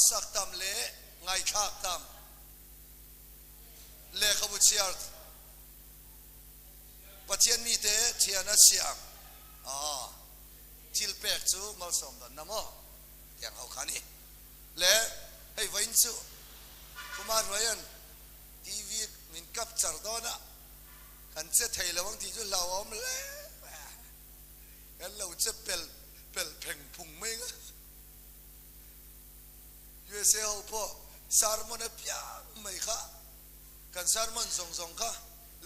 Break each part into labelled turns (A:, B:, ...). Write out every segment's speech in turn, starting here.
A: sak tam leh ngaihthlak tam. Lehkhabu chhiar Pathian mite thiana siam a thil pek chu malsawm dawn na maw tiang ho kha ni le hei vawiin chu Kumar Royan TV min capture dawn a kan che thei lo ang tih chu hlauhawm hle mai a kan lo che pel pel pheng phung mai ang a. USA ho pawh sermon apiang mai kha kan sermon zawng zawng kha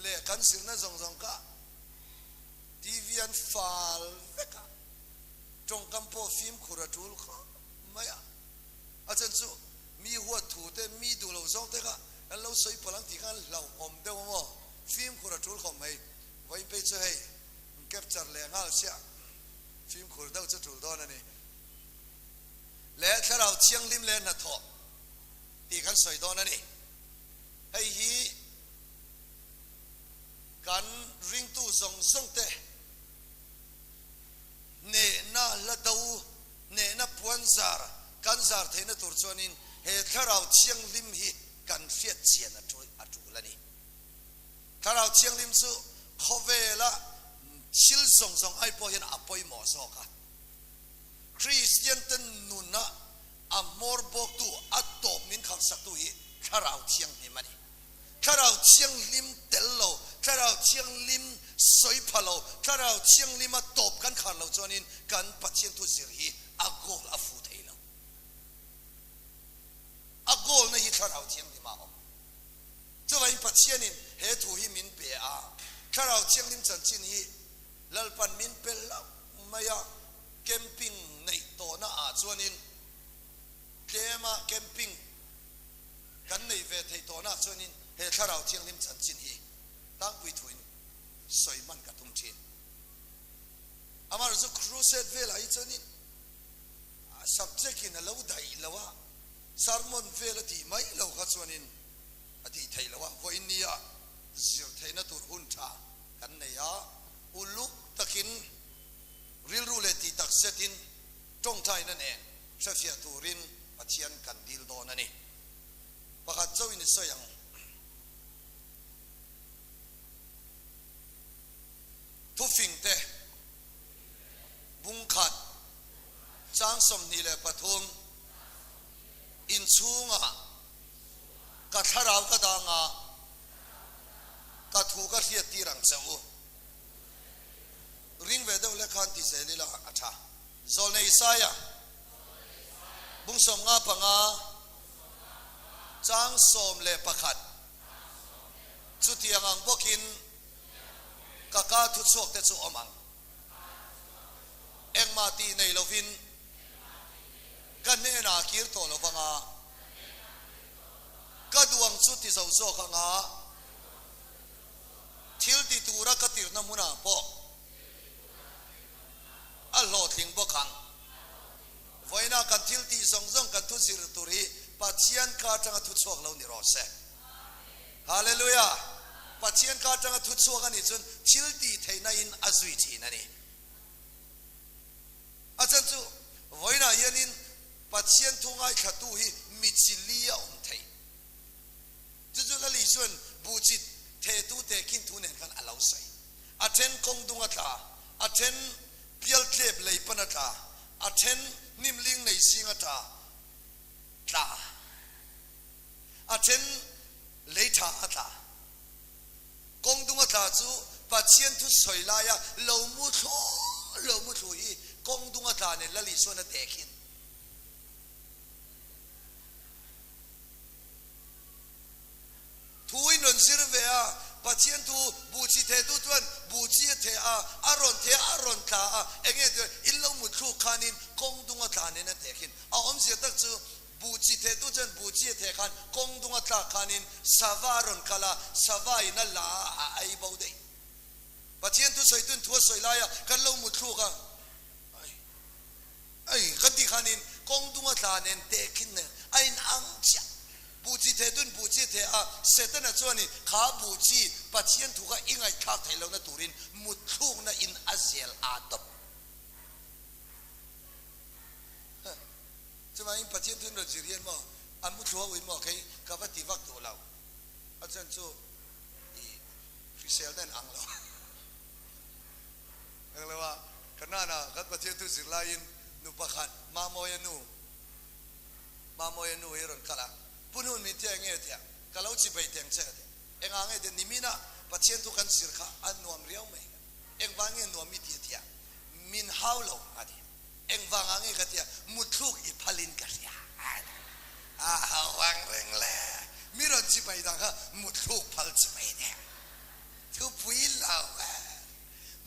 A: leh kan zirna zawng zawng kha TV an fal vek a, tawngkam pawh fimkhur a tul khawp mai a, a chhan chu mi huat thu te mi duh lo zawng te kha kan lo sawi palh ang tih khan hlauhawm deuh a maw, fimkhur a tul khawp mai, vawiin phei chu hei capture leh nghal chiah fimkhur deuh chu tul dawn a ni. Leh Thlarau Thianghlim leh hnathawh tih kan sawi dawn a ni. Hei hi kan ringtu zawng zawng te hnehna hla do, hnehna puan zar kan zar theihna tur chuanin he Thlarau Thianghlim hi kan hriat chian a tul a ni. Thlarau Thianghlim chu khawvela thil zawng zawng ai pawh hian a pawimawh zawk a. Kristian te nuna a hmawr bawktu, a tawp min khalhsaktu hi Thlarau Thianghlim a ni. Thlarau Thianghlim tel lo, Thlarau Thianghlim sawi pha lo, Thlarau Thianghlima tawp kan khar lo chuanin kan Pathian thu zir hi a goal a fu thei lo. A goal na hi Thlarau Thianghlim ah a awm. Chuvangin Pathianin he thu hi min pe a, Thlarau Thianghlim chanchin hi Lalpan min pe hlauh mai a, camping neih tawhna ah chuanin tlema camping kan neih ve theih tawhna ah chuanin he Thlarau Thianghlim chanchin hi tlangpui thuin sawi hman ka tum thin. Amaherawhchu crusade velah hi chuanin subject in a lo daih lo a, sermon vel a tih mai lo kha chuanin a tih theih loh a, vawiin nia zir theihna tur hun tha kan nei a, uluk takin rilru leh tih tak zetin tawngtaina nen hrefiah turin Pathian kan dil dawn a ni. Pakhat chauhin i sawi ang. Thufing te, bungkhat, chang 23, inchhungah ka thlarau ka dangah, Ka thu ka hriat tir ang che u. Ring ve deuh lek khan ti zel ila a tha. Zawlnei Isaia bung 55 chang 11 Chutiang ang bawkin ka ka thuchhuak te chu awm ang. Engmah tih nei lovin ka hnenah kir tawh lo vanga. Ka duang chu ti zo zawk anga thil ti tura ka tirna hmunah pawh a hlawhtling bawk ang. Vawiinah kan thil tih zawng zawng kan thu zir tur hi Pathian ka atanga thu chhuak lo ni rawh se. Hallelujah! Pathian ka atanga thu chhuak a nih chuan thil tih theihna in a zui thin a ni. A chan chu vawiinah hianin Pathian thu ngaithlatu hi mi chi li a awm thei. Chu chu Lali chuan buh chi thetu tehkhin thu nen khan a lo sawi. A then kawng dung a tla, a then pial tlep lei pan a tla, a then hnim ling nei zing a tla, tla, a then lei tha a tla. Kawng dung a tla chu Pathian thu sawi laia lo mu thlu lo mu thlu hi kawng dung a tla nen Lali chuan a tehkhin. Thu in rawn zir ve a, Pathian thu buh chi thehtu chuan buh chi a theh a, a rawn theh a, a rawn tla a, enge tih in lo mu thluk khanin kawng dung a tla nen a tehkhin. A awmzia tak chu Buh chi thehtu chuan buh chi a theh khan kawng dung a tlak khanin sava a rawn kal a, sava in a la a, a ei bo daih. Pathian thusawitu in thu a sawi lai a, kan lo mu thluk a, ai, ai kan tih khanin kawng dung a tla nen tehkhin nen a in ang chiah. Buh chi thehtu in buh chi a theh a, Setana chuanin kha buh chi Pathian thu kha i ngaihthlak theih lohna turin mutthlukna in a zel aa tawp. Chuvangin Pathian thun rawn zir hian maw an mu thlu ho in maw kei ka va ti vak duh lo. A chuan chu i hrisel nen ang lo. Eng lo a, ka nana kan Pathian thu zir laiin nu pakhat Mamawia nu, Mamawia nu hi rawn kal a, Pu Hnun min tia enge tia, ka lo chi bei teng che ka ti. Engah nge tia, nimina Pathian thu kan zir kha a nuam riau mai ka ti. Engvang nge nuam i ti a tia, min hau lo a ti. Engvangah nge ka tia, mutthluk i phalin ka hria a ti. A hau ang reng le, mi rawn chi bai dan kha mutthluk phal chi bai nia. Thupui lo e.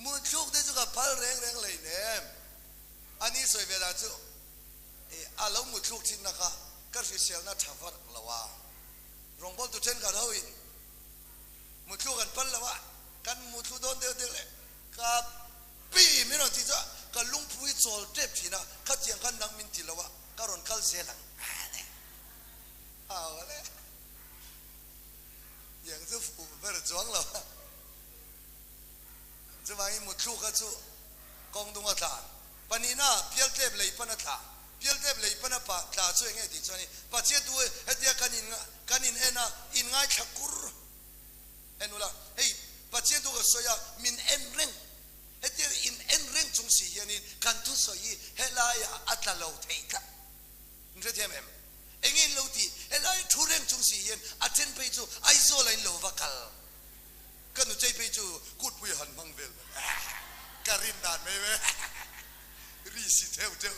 A: Mutthluk te chu ka phal reng reng hleinem. A ni sawi ve dan chu e a lo mutthluk thin na kha ka hriselna tha vak lo a. Rawngbawltu thenkhat ho in mutthluk an phal lo a, kan muthlu dawn deuh deuh leh ka pi min rawn tih chu ka lungphu hi chawl tep thin a, khatiang khan nang min ti lo a, ka rawn kal zel ang a ni. Au le. Tiang chu fuh ber chuang lo a. Chuvangin muthluka chu kawng dung a tla. Pahnihna, pialtlep lei pan a tla. Pialtlep lei pan a pa tla chu enge tih chuan i Pathian tu hetia kan in kan in en a, in ngaithla kur en ula. Hei Pathian tu ka sawi a, min en reng. Hetia in en reng chung si hianin kan thusawi hi helaiah a tla lo thei tlat. In hrethiam em? Enge in lo ti? Helai thu reng chung si hian a then phei chu Aizawl ah in lo va kal. Ka nu chei phei chu kutpui a han hmang vel mai. Ka rin dan mai mai. Ri si theuh theuh.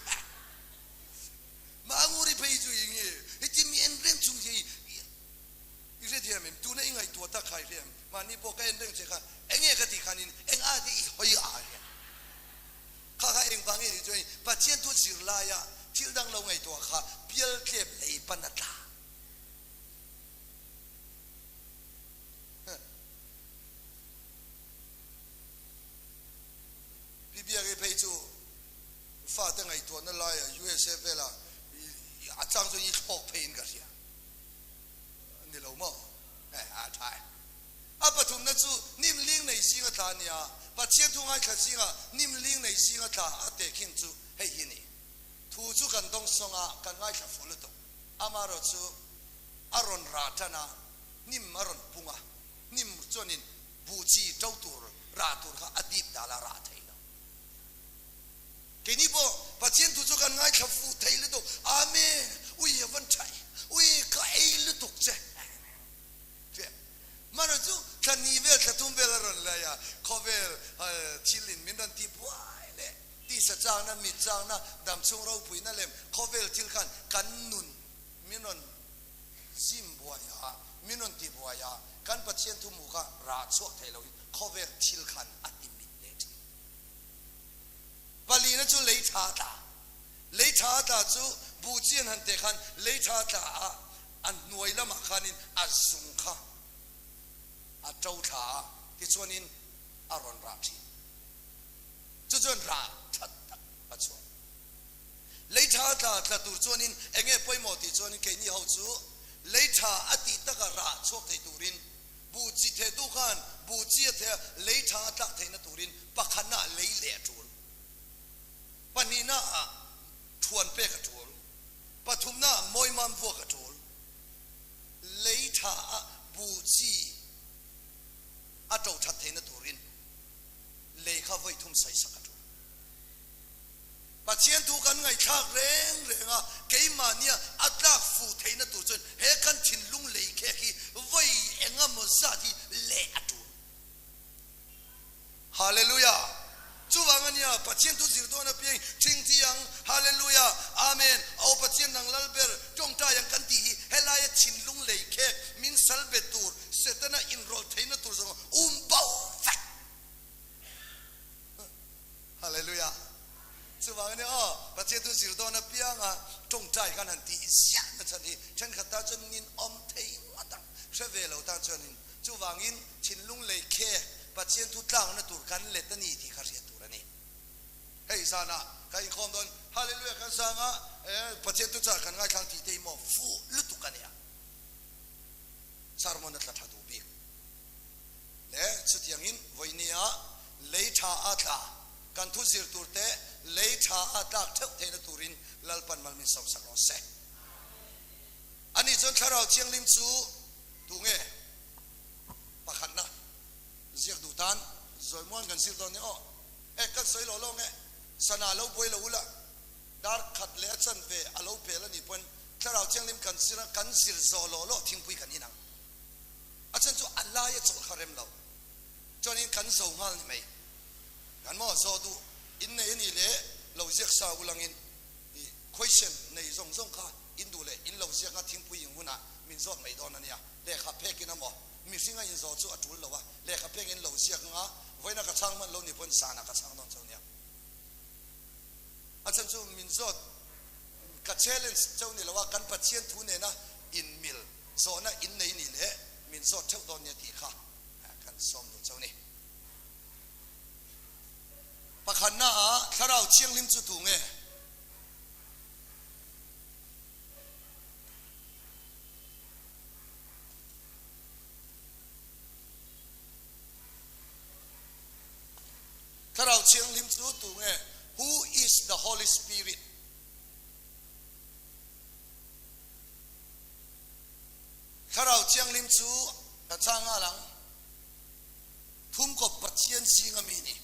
A: Manguri phei chu enge heti mi en reng chung hi i hrethiam em? Tuna i ngaihtuah tak kha i hre em? Mahni pawh ka en reng che kha enge ka tih khanin eng a te i hawi a hian. Kha kha engvang nge tih chuan Pathian thu zir laia thil dang lo ngaihtuah kha pial tlep lei pan a tla. Pi Biaki phei chu fate ngaihtuahna laia USA vela a chang chuan i thlawk pheiin ka hria. Ni lo maw? A tha e. A pathumna chu nim ling nei zinga tla a nia, Pathian thu ngaithla zinga nim ling nei zinga tla a tehkhin chu hei hi ni. Thu chu kan dawng sawng a, kan ngaithla fuh lutuk. Amaherawh chu a rawn rah tan a, hnim a rawn pung a, hnim chuanin buh chi to tur, rah tur kha a dip dal a rah thei lo. Keini pawh Pathian thu chu kan ngaithla fuh thei lutuk. Amen! Ui a van tha e, ui ka ei lutuk che. Hmanraw chu thla ni vel, thla thum vel a rawn lai a, khawvel thil in min rawn ti buai leh tisa chakna, mit chakna, damchhung ropuina lem khawvel thil khan kan nun min rawn zim buai a, min rawn ti buai a, kan Pathian thu hmuh kha rah chhuak thei loin khawvel thil khan a ti mit leh thin. Palina chu lei tha tla, lei tha tla chu buh chian han teh khan lei tha tla a, A hnuai lamah khanin a zung kha a to thla a, tichuanin a rawn rah thin. Chu chuan rah tha tak a chhuak. Lei tha tla tla tur chuanin eng nge pawimawh tih chuanin keini ho chu lei tha a tih taka rah chhuak thei turin buh chi thehtu khan buh chi a theh a, lei tha a tlak theihna turin pakhatnaah lei leh a tul, pahnihnaah thuan pek a tul. Pathumna mawimam vuak a tul. Lei tha a bu chi a to that theihna turin lei kha vawi thum sawi sak a tul. Pathian thu kan ngaihthlak reng reng a, keimahnia a tlak fuh theihna tur chuan he kan thinlung lei khek hi vawi engemaw zat hi leh a tul. Hallelujah! Chuvang a nia, Pathian thu zir dawn apiang thingthi ang, Hallelujah! Amen! Aw Pathian nang lal ber, tawngtai ang kan tih hi helaia thinlung lei khek min sal bet tur, Setana inrawlh theihna tur zawng um bo vek. Hallelujah! Chuvang a nia, aw Pathian thu zir dawn apianga tawngtai kan han tih ziah na chhan hi thenkhat tan chuan nin awm thei ngawt ang, hre ve lo tan chuanin. Chuvangin thinlung lei khe Pathian thu tlakna tur kan let a ni tih kha hriat tur a ni. Hei zanah kan inkhawm dawn, Hallelujah kan sang a, Pathian thu char kan ngaithlang tih te hi maw fuh lutuk a nia. Sermon a tla tha duh bik le chutiangin vawinia lei tha a tla. Kan thu zir tur te lei tha a tlak theuh theihna turin Lalpan mal min sawmsak rawh se. Ani chuan Thlarau Thianghlim chu tu nge? Pakhatna ziak duh tan zawimuan kan zir dawn nia aw. E, kan sawi lo lo nge? Sana lo buai lo ula, dar khat leh a chanve a lo pel a nih pawn Thlarau Thianghlim kan zir a, kan zir zawh lo lo thingpui kan in ang. A chan chu a laia chawlh kha rem lo. Chuanin kan zo nghal ni mai. Kan maw zawh duh in nei a nih leh lo ziak sa ulangin i question nei zawng zawng kha in duh leh in lo ziak nga thingpui ing hunah min zawt mai dawn a nia. Lehkha phekin a maw mihringa in zawh chu a tul lo a, lehkha phek in lo ziak nga vawiina ka chhang hman lo ni pawn zanah ka chhang dawn chauh nia. A chhan chu min zawt ka challenge chauh ni lo a, kan Pathian thu nena in mil zawhna in nei nih leh min zawt theuh dawn nia tih kha kan sawm duh chauh ni. Pakhatna ah Thlarau Thianghlim chu tu nge? Thlarau Thianghlim chu tu nge? Who is the Holy Spirit? Thlarau Thianghlim chu ka chang nghal ang. Thumkawp Pathian zing ami ni.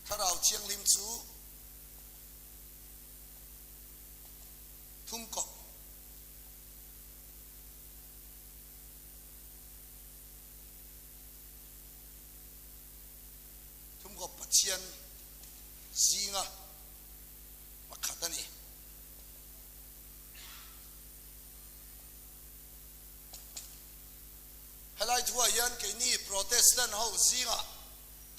A: Thlarau Thianghlim chu thumkawp. Thumkawp Pathian zinga pakhat a ni. Helai thuah hian keini Protestant ho zingah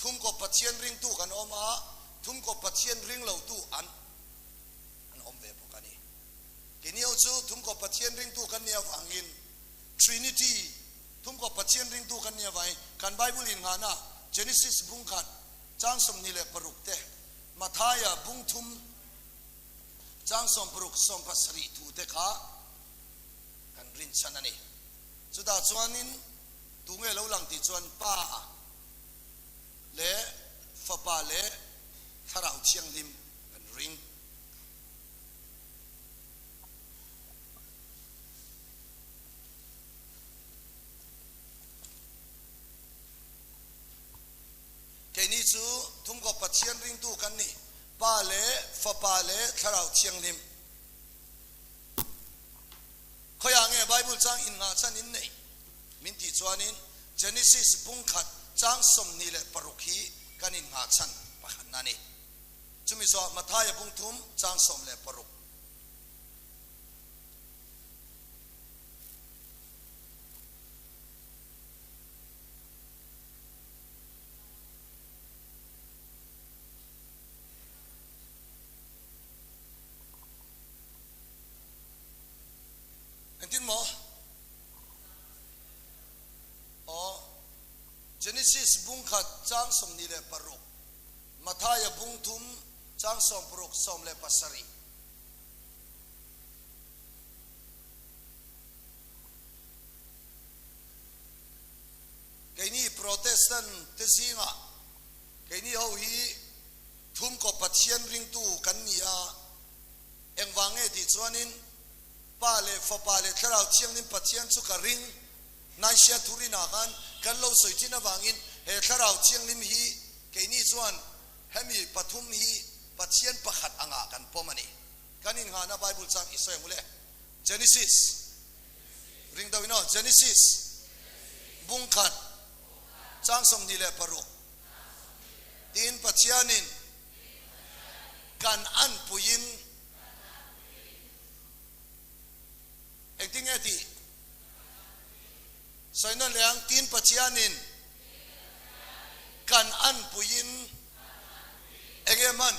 A: thumkaw Pathian ringtu kan awm a, thumkaw Pathian ring lotu an an awm ve bawk a ni. Keini ho chu thumkaw Pathian ringtu kan nih avangin Trinity, thumkaw Pathian ringtu kan nih avangin kan Bible innghahna Genesis bung khat chang 26 te, Mathaia bung thum chang 60 70 thu te kha kan rinchhan a ni. Chutah chuanin tunge lo lang tih chuan Pa leh Fapa leh Thlarau Thianghlim kan ring. Keini chu Thumkaw Pathian ringtu kan ni, Pa leh Fapa leh Thlarau Thianghlim. Khawiah nge Bible chang innghahchhan in neih? Min tih chuanin Genesis bung khat chang 26 hi kan innghahchhan pakhatna a ni. Chumi zawhah Mathaia bung thum chang 16. Engtin maw? Aw, Genesis bung khat chang 26, Mathaia bung thum chang 60 17. Keini Protestant te zingah keini ho hi thumkaw Pathian ringtu kan ni a, Engvang nge tih chuanin Pa leh Fapa leh Thlarau Thianghlim Pathian chu ka ring. Naisia Thurinah khan kan lo sawi thin avangin he Thlarau Thianghlim hi keini chuan hemi pathum hi Pathian pakhat angah kan pawm a ni. Kan innghahna Bible chang i sawi ang u le. Genesis ring deuh in aw, Genesis bung khat chang 26 tiin Pathianin Kan anpuiin engtin nge tih sawi nawn leh ang, tin Pathianin kan anpuiin enge hman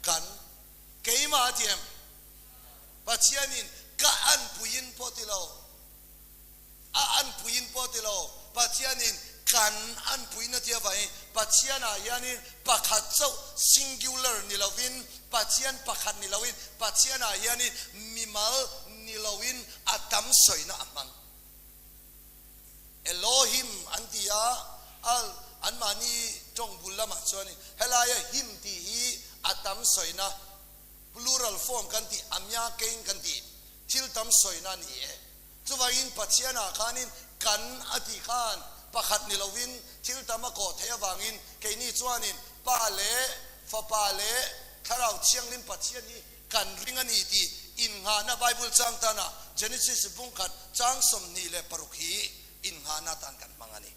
A: kan keimah a ti em? Pathianin ka anpuiin pawh ti lo. A anpuiin pawh ti lo, Pathianin kan anpuina tih avangin Pathianah hianin pakhat chauh, singular, ni lovin, Pathian pakhat ni loin, Pathianah hianin mimal ni loin a tam sawina a hmang. Elohim an ti a, anmahni. Tawng bul lamah chuanin helaia him tih hi a tam sawina, plural form kan tih, a mia kein kan tih, thil tam sawina a ni e. Chuvangin Pathianah khanin kan a tih khan pakhat ni lovin thil tam a kawh theih avangin keini chuanin Pa leh Fapa leh Thlarau Thianghlim Pathian hi kan ring a ni tih innghahna Bible chang tana Genesis bungkhat chang 26 hi innghahna atan kan hmang a ni.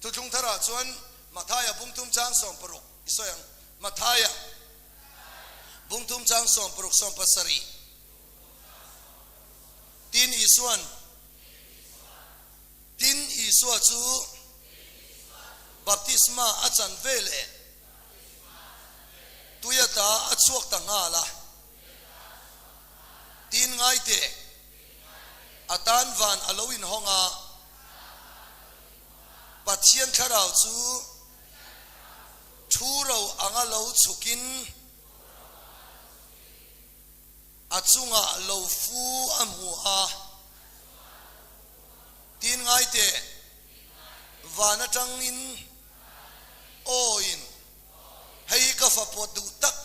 A: Thuthlung tharah chuan Mathaia bungthum chang 60 i sawi ang. Mathaia bungthum chang 60 70. Tin Isuan Tin Isua chu baptisma a chan ve leh tui ata a chhuak ta nghal a. Tin ngai teh a tan van a lo inhawng a, Pathian thlarau chu thu ro anga lo chhukin a chungah lo fu a hmu a. Tin ngai teh, van atangin awiin, Hei hi ka fapawt duh tak,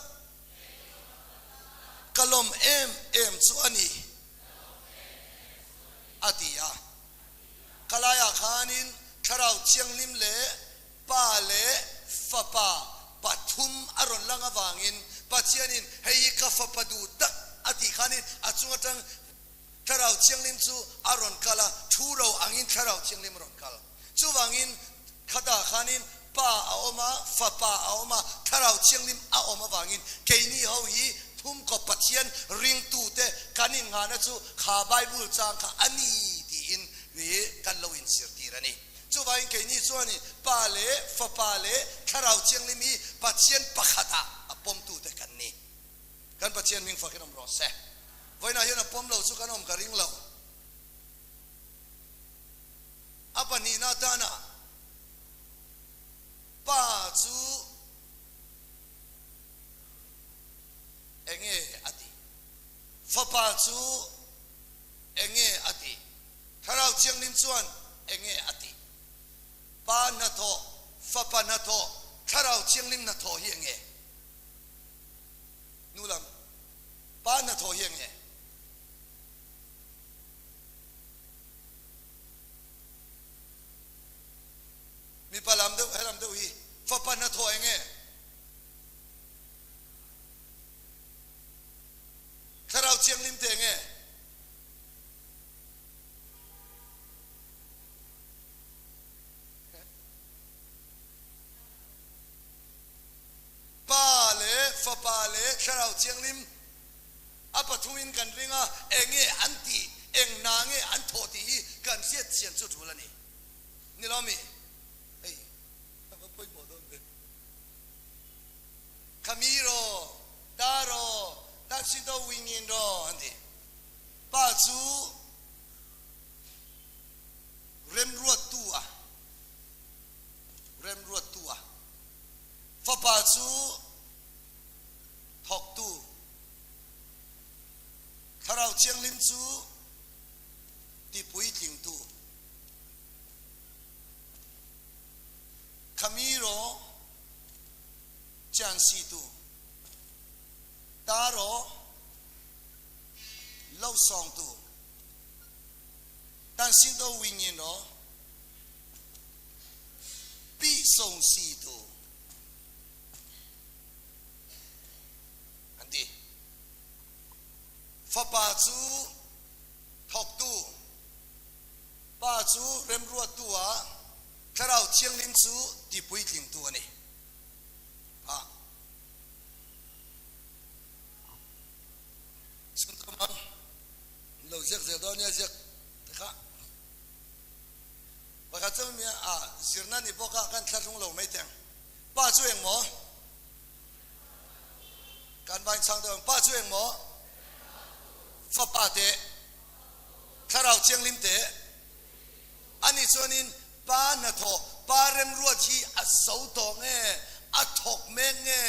A: ka lawm em em chu a ni, a ti a. Khalaiah khanin Thlarau Thianghlim leh Pa leh Fapa pathum a rawn lang avangin Pathianin hei hi ka Fapa duh tak a tih khanin a chung atang Thlarau Thianghlim chu a rawn kal a, thu ro angin Thlarau Thianghlim a rawn kal. Chuvangin khatah khanin Pa a awm a, Fapa a awm a, Thlarau Thianghlim a awm avangin keini ho hi thumkawp Pathian ringtute kan innghahna chu kha Bible chang kha a ni tiin kan lo inzirtir a ni. Chuvangin keini chuanin Pa leh Fapa leh Thlarau Thianghlim hi Pathian pakhatah a pawmtute kan ni. Kan Pathian hming fakin awm rawh se. Vawiinah hian a pawm lo chu kan awm ka ring lo. A pahnihna atana Pa chu enge a tih? Fapa chu enge a tih? Thlarau Thianghlim chuan enge a tih? Pa hnathawh, Fapa hnathawh, Thlarau Thianghlim hnathawh hi enge? Nu lam, Pa hnathawh hi enge? Mipa lam deuh, he lam deuh hi Fapa hnathawh enge? Thlarau Thianghlim te enge? Pa leh Fapa leh Thlarau Thianghlim a pathumin kan ring a, enge an tih, eng hna nge an thawh tih hi kan hriat chian chu tul a ni. Ni lo mi? Hei, a va pawimawh dawn ve. Khami ro, ta ro, ta si do wingin ro an ti. Pa chu remruattu a, remruattu a. Fapa chu thawktu, Thlarau Thianghlim chu tipuitlingtu. Khami ro chiansitu, ta ro lo sawngtu, tan sin do wingin ro pi song situ an ti. Fapa chu thawktu, Pa chu remruattu a, Thlarau Thianghlim chu tipuitlingtu a ni. A. Chhunkamang lo ziak zel dawn nia ziak te kha. Pakhat chu mi a zirna ni bawk a kan thlahlung lo mai teng. Pa chu eng maw? Kan vain chhang deuh ang. Pa chu eng maw? Fapa teh. Thlarau Thianghlim teh. Ani chuanin Pa hnathawh, Pa remruat hi a zo tawh nge, a thawk mek nge,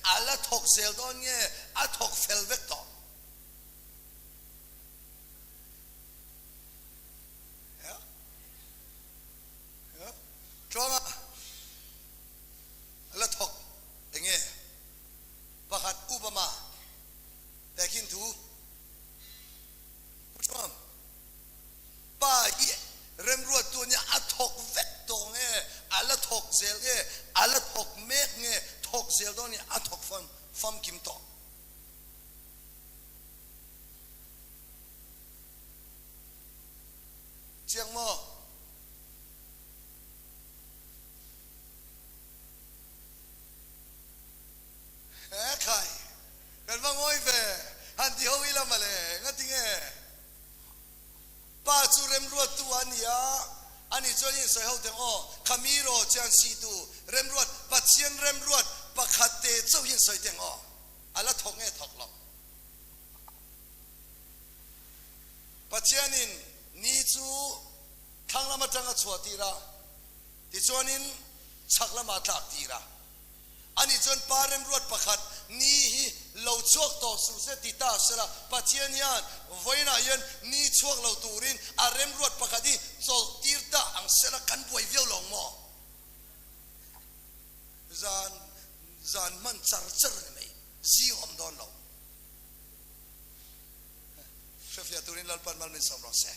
A: a la thawk zel dawn nge, a thawk fel vek tawh. zel dawn nge a thawk fam famkim tawh? Chiang maw? He khai, kan va ngawi ve, han ti ho ila mawle, ngatinge? Pa chu remruattu a ni a, ani chuan in sawi ho teng aw, khami ro chian situ remruat, Pathian remruat pakhat te chauh hi in sawi teng aw, a la thawk nge thawk lo. Pathianin ni chu thlang lam atang a chhuah tir a, tichuanin chhak lamah a tlak tir a. Ani chuan pa remruat pakhat ni hi lo chhuak tawh suh se ti ta sela, Pathian hian vawiinah hian ni chhuak lo turin a remruat pakhat hi chawlh tir ta ang sela kan buai viau lo ang maw? Zan zan hman char char a ni mai, zing awm dawn lo. Hrefiah turin Lalpan mal min sawm rawh se.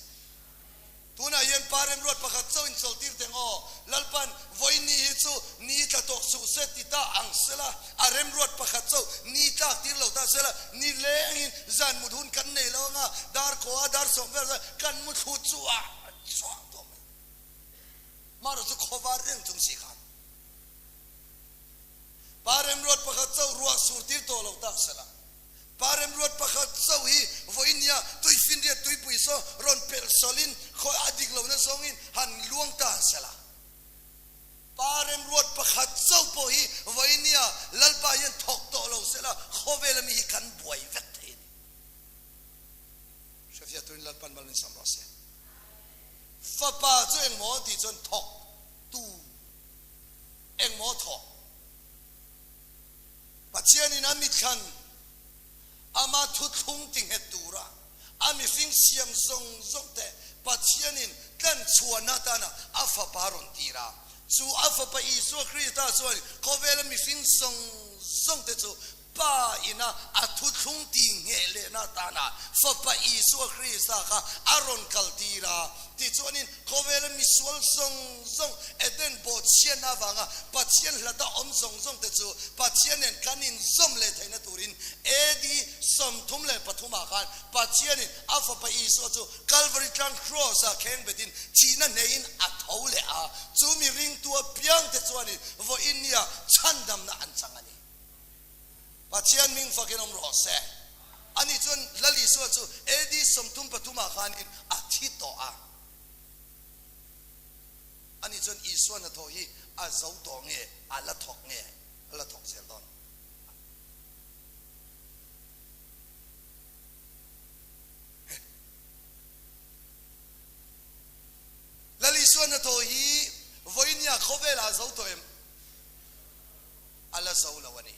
A: Tunah hian pa remruat pakhat chauh in chawlhtir teng aw. Lalpan, Vawiin ni hi chu ni tla tawk suh se ti ta ang sela, a remruat pakhat chauh ni tlak tir lo ta sela, ni lengin zan mut hun kan nei lo anga, dar khaw a dar sawm vel chuan kan mu thlu chuah chuah tawh mai. Mahrawh chu khawvar reng chung si khan pa remruat pakhat chauh ruah sur tir tawh lo ta sela, Pa remruat pakhat chauh hi vawinia tuifinriat tuipui saw rawn pelh sawlin khawi a dik lohna zawngin han luang ta sela. Pa remruat pakhat chauh pawh hi vawinia Lalpa hian thawk tawh lo sela khawvel ami hi kan buai vek thei a ni. Hrefiah turin Lalpan mal min sam rawh se. Fapa chu engmaw tih chuan thawk tu engmaw thawk. Pathianin a mithlan ama thuthlung tinghet tura a mihring siam zawng zawng te Pathianin tlanchhuahna atana a Fapa rawn tir a. Chu a Fapa Isua Krista chuan khawvela mihring zawng zawng te chu Pa ina a thuthlung tingheh lehna atana Fapa Isua Krista kha a rawn kal tir a. Tichuanin khawvela misual zawng zawng Eden bawhchhiatna avanga Pathian hlata awm zawng zawng te chu Pathian nen kan inzawm leh theihna turin AD 33 ah khan Pathianin a Fapa Isua chu Calvary tlang Cross ah kheng betin thihna hneiin a tho leh a, chu mi ringtu apiang te chuanin vawiin nia chhandamna an chang a ni. Pathian hming fakin awm rawh se. Ani chuan Lal Isua chu AD 33 ah khanin a thi tawh a. Ani chuan Isua hnathawh hi a zo tawh nge, a la thawk nge, a la thawk zel dawn? Lal Isua hnathawh hi vawinia khawvelah a zo tawh em? A la zo lo a ni.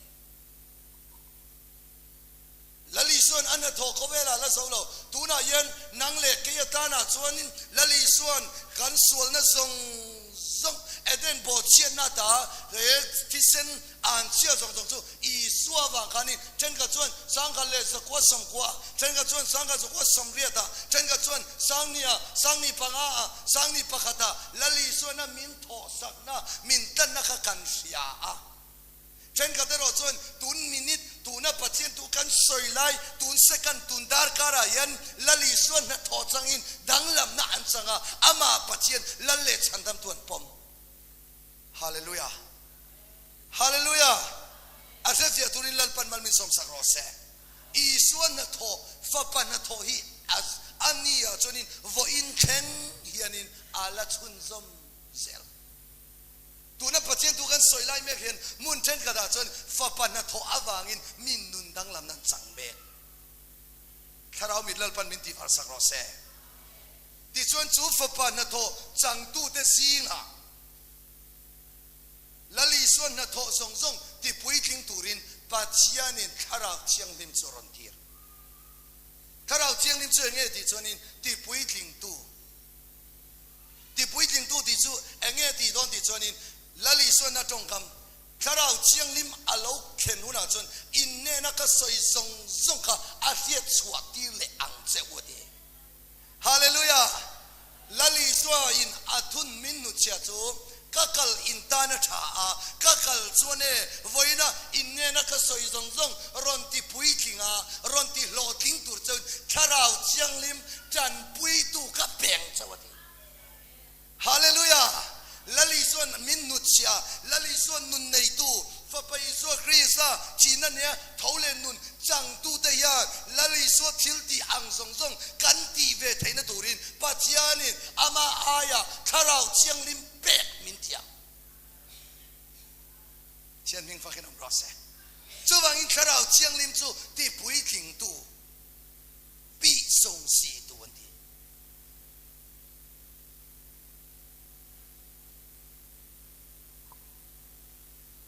A: Lal Isuan a hnathawh khawvelah a la zo lo. Tunah hian nang leh kei atanah chuanin Lal Isuan kan sualna zawng zawng, Eden bawhchhiatna ata he thisen an chhia zawng zawng chu Isua avang khanin thenkhat chuan 1990, thenkhat chuan 1980 ah, thenkhat chuan sangni-ah, sangni panga-ah, sangni pakhat-ah Lal Isuana min thawhsakna, min tlanna kha kan hria a. Thenkhat erawh chuan tun minute, tuna Pathian tu kan sawi lai, tun second, tun darkar ah hian Lal Isua hnathawh changin danglamna an chang a, amah Pathian Lal leh chhandamtu an pawm. Hallelujah! Hallelujah! A hrefiah turin Lalpan mal min sawmsak rawh se. Isua hnathawh, Fapa hnathawh hi a ni ah chuanin vawiin thleng hianin a la chhunzawm zel. Tuna Pathian thu kan sawi lai mek hian hmun thenkhatah chuan fapa hnathawh avangin mi nun danglamna an chang mek. Thlarau mit Lalpan min tihfar sak rawh se. Tichuan chu fapa hnathawh changtute zingah Lal Isua hnathawh zawng zawng tipuitling turin Pathianin Thlarau Thianghlim chu a rawn tir. Thlarau Thianghlim chu eng nge tih chuanin tipuitlingtu. Tipuitlingtu tih chu eng nge tih dawn tih chuanin Lal Isuana tawngkam Thlarau Thianghlim a lo thlen hunah chuan innena ka sawi zawng zawng kha a hriat chhuah tir leh ang che u a ti. Hallelujah! Lal Isua in a thun min hnutchhia chu ka. Ka kal in tan a tha a, ka kal chuan e, vawiina in nena ka sawi zawng zawng rawn ti puitling a, rawn ti hlawhtling tur chauhin Thlarau Thianghlim tanpuitu ka peng chauh a ti. Hallelujah! Lal Isua'n min hnutchhia, Lal Isua'n nun neitu, Fapa Isua Krista thihna nia tho leh nun changtute hian Lal Isua thil tih ang zawng zawng kan tih ve theihna turin Pathianin ama aia Thlarau Thianghlim pek min thiam. Thian hming fakin awm rawh se. Chuvangin Thlarau Thianghlim chu ti puitlingtu, pihsawmsitu an ti.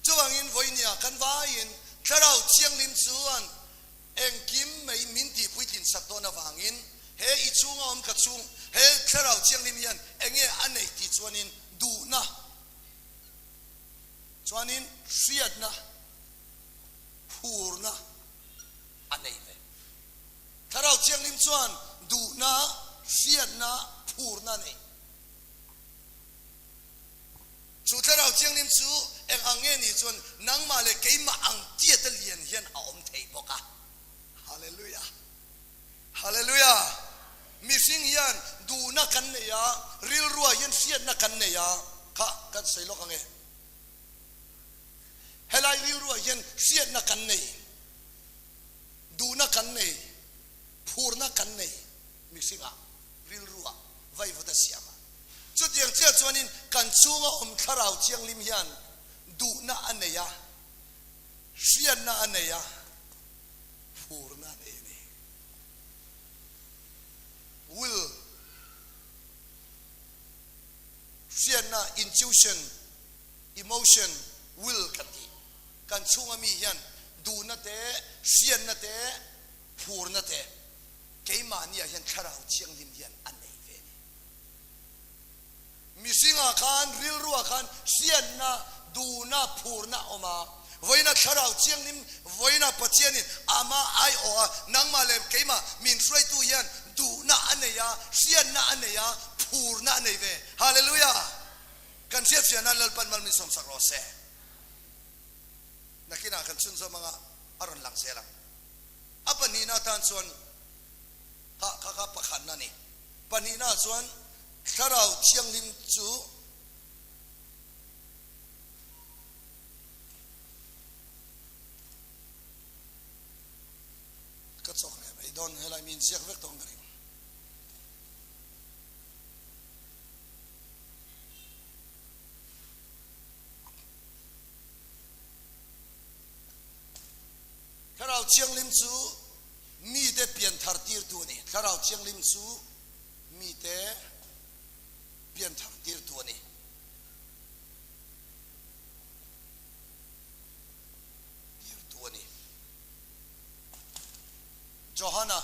A: Chuvangin vawinia kan vaiin Thlarau Thianghlim chuan engkim mai min tih puitlin sak dawn avangin he i chhunga awm ka chhung he Thlarau Thianghlim hian enge a neih tih chuanin duhna chuanin hriatna phurna a nei ve. Thlarau Thianghlim chuan duhna, hriatna, phurna a nei. Chu Thlarau Thianghlim chu eng ang nge nih chuan nangmah leh keimah ang tiata lian hian a awm thei bawk a. Hallelujah! Hallelujah! Mihring hian duhna kan nei a, rilruah hian hriatna kan nei a, kha kan sawi lawk ang e. Helai rilruah hian hriatna kan nei. Duhna kan nei, phurna kan nei mihringah, rilruah, vaivut a siam a. Chutiang chiah chuanin kan chhunga awm Thlarau Thianghlim hian duhna a nei a, hriatna a nei a, phurna a nei a ni. Will, hriatna, intuition, emotion, will kan tih. Kan chhunga mi hian duhna te, hriatna te, phurna te keimahniah hian Thlarau Thianghlim hian a nei ve a ni. Mihringah khan, rilruah khan hriatna, duhna, phurna a awm a. Vawiina Thlarau Thianghlim, vawiina Pathianin ama aiawh a, nangmah leh keimah min hruaitu hian duhna a nei a, hriatna a nei a, phurna a nei ve. Hallelujah! Kan hriatfiahna Lalpan mal min sawmsak rawh se. Nakinah kan chhunzawm anga a rawn lang zel ang. A pahnihna atan chuan kha kha kha pakhatna a ni. Pahnihna ah chuan Thlarau Thianghlim chu ka chawk leh mai dawn helai mi inziak vek tawh ang ka ring. Thlarau Thianghlim chu mite pianthar tirtu a ni. Thlarau Thianghlim chu mite pianthar tirtu a ni. Tirtu a ni. Johana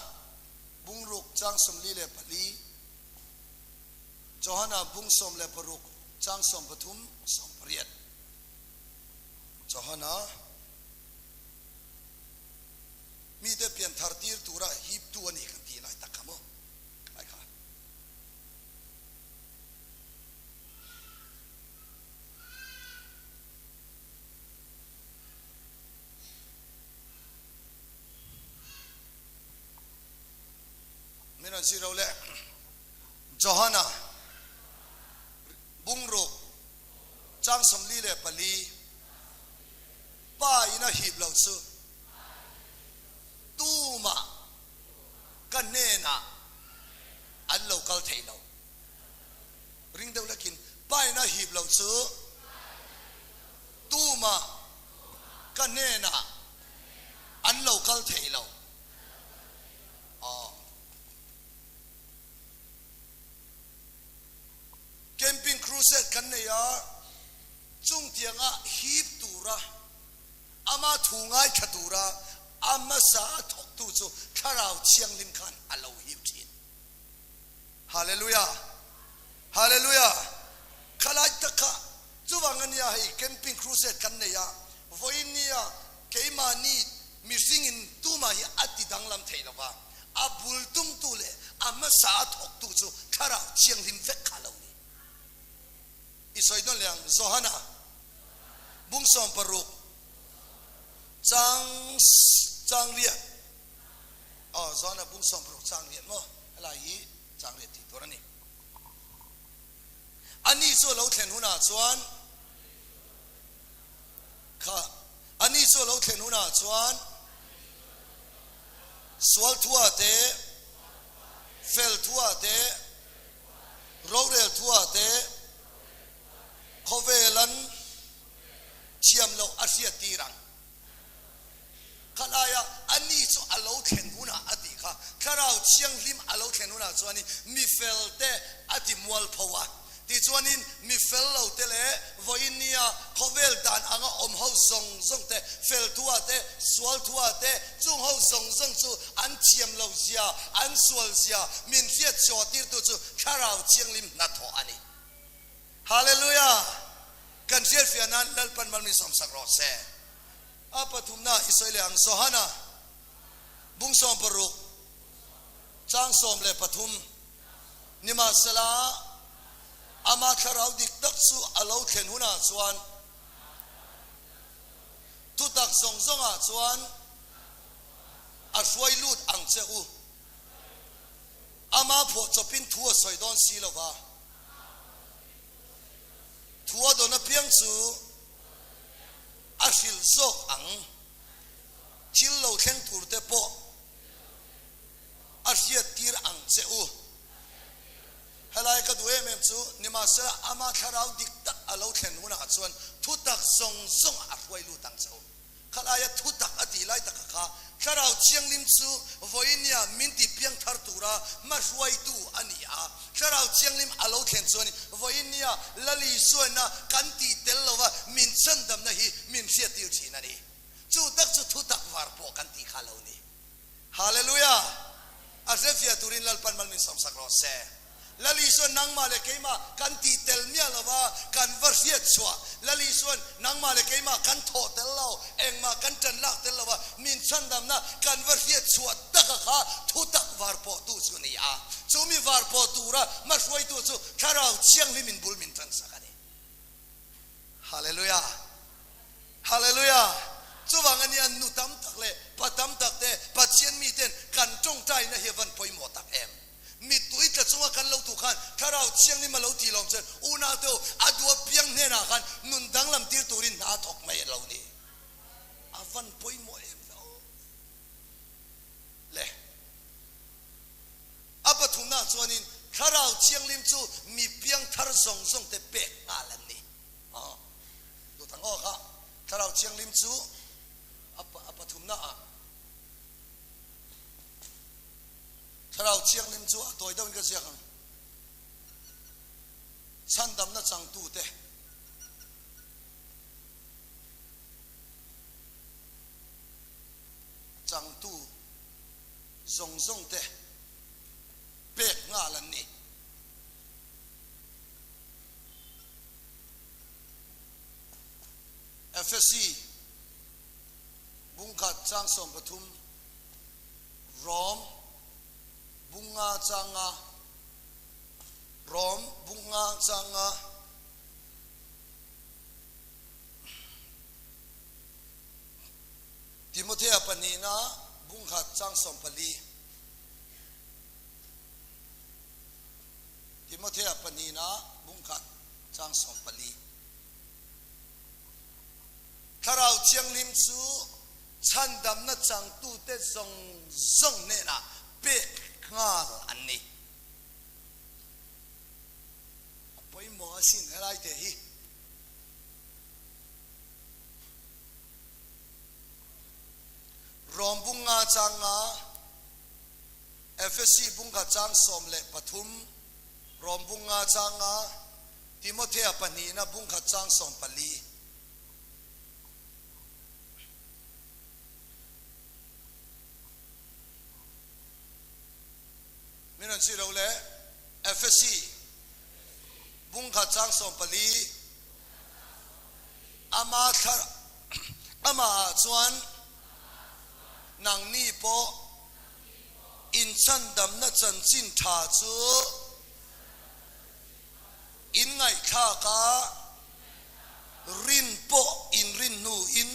A: bungruk chang 44 Johana bung 16 chang 13 18 Johana mite pian thar tir tura hip tu a ni kan tih lai tak kha maw lai kha. Min rawn zir lo le Johana Bungruk chang 44 pa in a hip lo chu tumah ka hnenah an lo kal thei lo. Ring deuh lekin pa in a hip lo chu tumah ka hnenah an lo kal thei lo. Aw. Camping Crusade kan nei a, chung tianga hip tura ama thu ngaithla tura a hmasa a thawktu chu Thlarau Thianghlim khan a lo hip thin. Hallelujah! Hallelujah! Khalai tak kha chuvang a nia hei Camping Crusade kan nei a, vawiin nia keimahni mihringin tumah hi a ti danglam thei lova, A bul tumtu leh a hmasa a thawktu chu Thlarau Thianghlim vek kha a lo ni. I sawi. Sawi nawn leh ang, Johana bung 60 chang chang riat. Aw, Johana bung 60 chang riat maw? Helai hi chang riat tih tur a ni. Ani chu a lo thlen hunah chuan kha ani chu a lo thlen hunah chuan sual thua te, fel thua te, rorel thua te khawvel an thiam loh a hriat tir ang. Khalaia ani chu a lo thlen hunah a tih kha, Thlarau Thianghlim a lo thlen hunah chuanin mi felte a ti mual pho a. Tichuanin mi fel lote leh vawiin nia khawvel dan anga awm ho zawng zawng te, fel thua te, sual thua te, chung ho zawng zawng chu an thiam lo zia, an sual zia min hriat chhuah tirtu chu Thlarau Thianghlim hnathawh a ni. Hallelujah! Kan hriatfiah nan Lalpan malmin sawmsak rawh se. A pathumna i sawi leh ang Johana bung 60 chang 13 Nimahsela ama thlarau dik tak chu a lo thlen hunah chuan thutak zawng zawngah chuan a hruai lut ang che u. Ama phuah chawpin thu a sawi dawn si lova. Thu a dawn apiang chu a hrilh zawk ang. Thil lo thleng tur te pawh a hriat tir ang che u. Helai ka duh em em chu nimahsela ama thlarau dik tak a lo thlen hunah chuan thutak zawng zawng a hruai lut ang che u. Khalaia thutak a tih lai taka kha Thlarau Thianghlim chu vawinia min ti piang thar tura hmahruaitu a ni a. Thlarau Thianghlim a lo thlen chuan vawinia Lal Isuaina kan tih tel lova min chhandamna hi min hriattir thin a ni. Chu tak chu thutak var pawh kan tih kha lo ni. Hallelujah! A hrefiah turin Lalpan mal min sawmsak rawh se. Lal Isuan nangmah leh keimah kan tih tel miah lova kan va hriat chhuah. Lal Isuan nangmah leh keimah kan thawh tel lo, engmah kan tan lak tel lova min chhandamna kan va hriat chhuah taka kha thutak var pawh tu chu a ni a. Chu mi var pawh tura hmahruaitu chu Thlarau Thianghlim in bul min tansak a ni. Hallelujah! Hallelujah! Chuvang a nia nu tam tak leh pa tam tak te Pathian miten kan tawngtaina hi a van pawimawh tak em? Mittui tla chunga kan lo tuh khan Thlarau Thianghlim a lo tih lawm chuan unau te u a duh apiang hnenah khan nun danglam tir turin hna a thawk mai a lo ni. A van pawimawh em lo le. A pathumnaah chuanin Thlarau Thianghlim chu mi piang thar zawng zawng te pek nghal an ni. Aw, duh ang aw kha Thlarau Thianghlim chu a pathumnaah. Thlarau Thianghlim chu a tawi deuhin ka ziak ang. Chhandamna changtute. Changtu zawng zawngte pek nghal an ni. Efesi bungkhat chang 13 Rom bunga changa Rom bunga changa Timothea pahnihna bungkhat chang 14 Timothea pahnihna bungkhat chang 14 Thlarau Thianghlim chu chhandamna changtute zawng zawng hnenah pek nghal an ni. A pawimawh asin helai te hi. Rom bunga changa Efesi bunga chang 13 Rom bunga changa Timothea pahnihna bungkha chang 14 Min rawn chih lo le Efesi bungkha chang 14 ama thlar amah ah chuan nangni pawh inchandamna chanchin tha chu in ngaihthlak a. Rin pawh in rin hnu in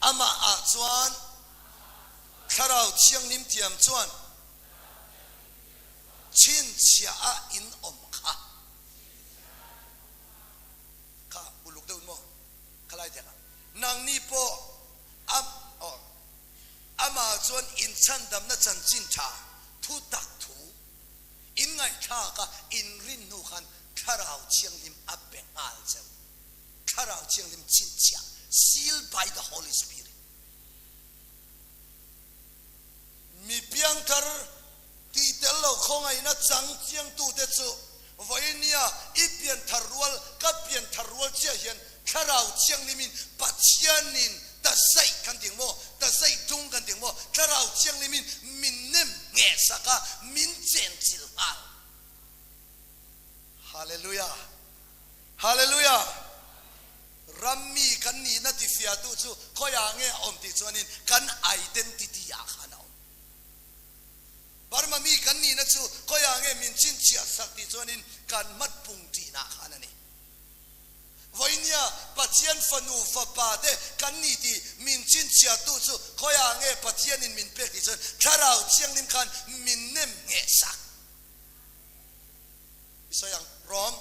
A: amah ah chuan Thlarau Thianghlim thiam chuan chhinchhiah ah in awm kha. Kha uluk deuh in maw khalai thek ah nangni pawh a aw amah chuan in chhandamna chanchin tha thu tak thu in ngaihthlak a in rin hnu khan Thlarau Thianghlim a pe nghal cheu. Thlarau Thianghlim chhinchhiah, sealed by the Holy Spirit. Mi piangthar tih tel lo khawngaihna chang chiangtute chu vawinia i pianthar rual, ka pianthar rual chiah hian Thlarau Thianghlimin Pathianin ta zaih kan ti ang maw, ta zaih dung kan ti ang maw, Thlarau Thianghlimin min nem nghehsak a, min chenchilh nghal. Hallelujah! Hallelujah! Rammi kan nihna tifiahtu chu khawiah nge a awm tih chuanin kan identity ah khan a awm. Burma mi kan nihna chu khawiah nge min chhinchhiah sak tih chuanin kan hmatpung ṭinah khan a ni. Vawinia Pathian fanu fapa te kan ni tih min chhinchhiahtu chu khawiah nge Pathianin min pek tih chuan Thlarau Thianghlim khan min nem ngheh sak. I sawi ang, Rom,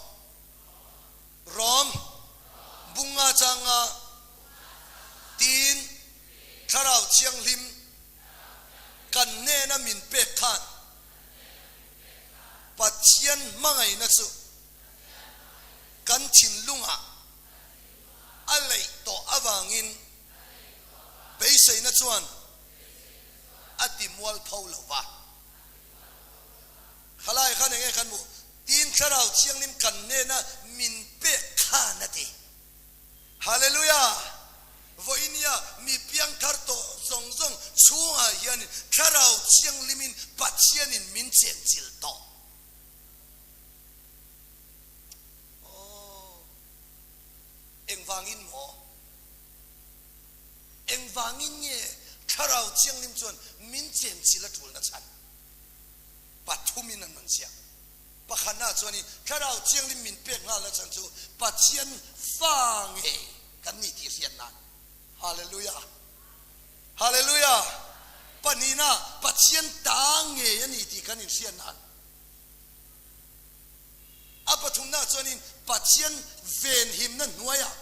A: Rom, bunga changa tin Thlarau Thianghlim kan hnena min pek khan Pathian hmangaihna chu kan thinlungah a leih tawh avangin beiseina chuan a ti mualpho lo va. Khalai khan enge kan hmuh? Tin Thlarau Thianghlim kan hnena min pek khan a ti. Hallelujah! Vawinia mi piangthar tawh zawng zawng chhungah hianin Thlarau Thianghlimin Pathianin min chenchilh tawh. Aw, engvangin maw? Engvangin nge Thlarau Thianghlim chuan min chenchilh a tulna chhan? Pathumin an rawn ziak. Pakhatna chuan i Thlarau Thianghlim min pek nghalna chhan chu Pathian fa ngei kan ni tih hriat nan. Hallelujah! Hallelujah! Pahnihna, Pathian ta ngei a ni tih kan inhriat nan. A pathumna chuanin Pathian venhimna hnuaiah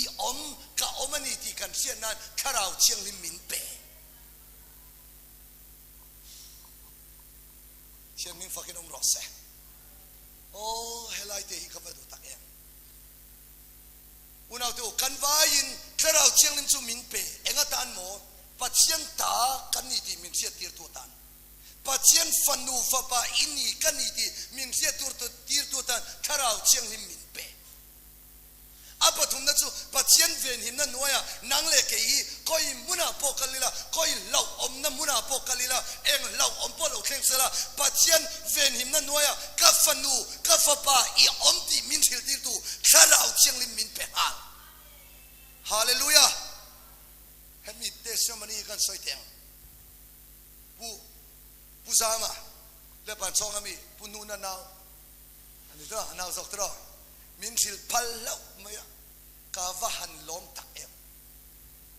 A: i awm, ka awm a ni tih kan hriat nan Thlarau Thianghlim min pe. Thianghlim fakin awm rawh se. Aw, helai te hi ka va duh tak em. Unaute u, kan vaiin Thlarau Thianghlim chu min pe. Eng atan maw? Pathian ta kan ni tih min hriattirtu atan. Pathian fanu fapa i ni ka ni tih min hriattur tirtu atan Thlarau Thianghlim min pe. A pathumna chu Pathian venhimna hnuaiah nang leh kei hi khawi hmunah pawh kal ila, khawi hlauhawmna hmunah pawh kal ila, eng hlauhawm pawh lo thleng sela, Pathian venhimna hnuaiah ka fanu, ka fapa i awm tih min hrilhtirtu Thlarau Thianghlim min pe nghal. Hallelujah! Hemi testimony hi kan sawi teh ang. Pu Pu Zama leh Panchawng ami Pu Nuna nau a ni tawh a, a nau zawk tawh. Min hrilh phal hlauh mai a, ka va han lawm tak em.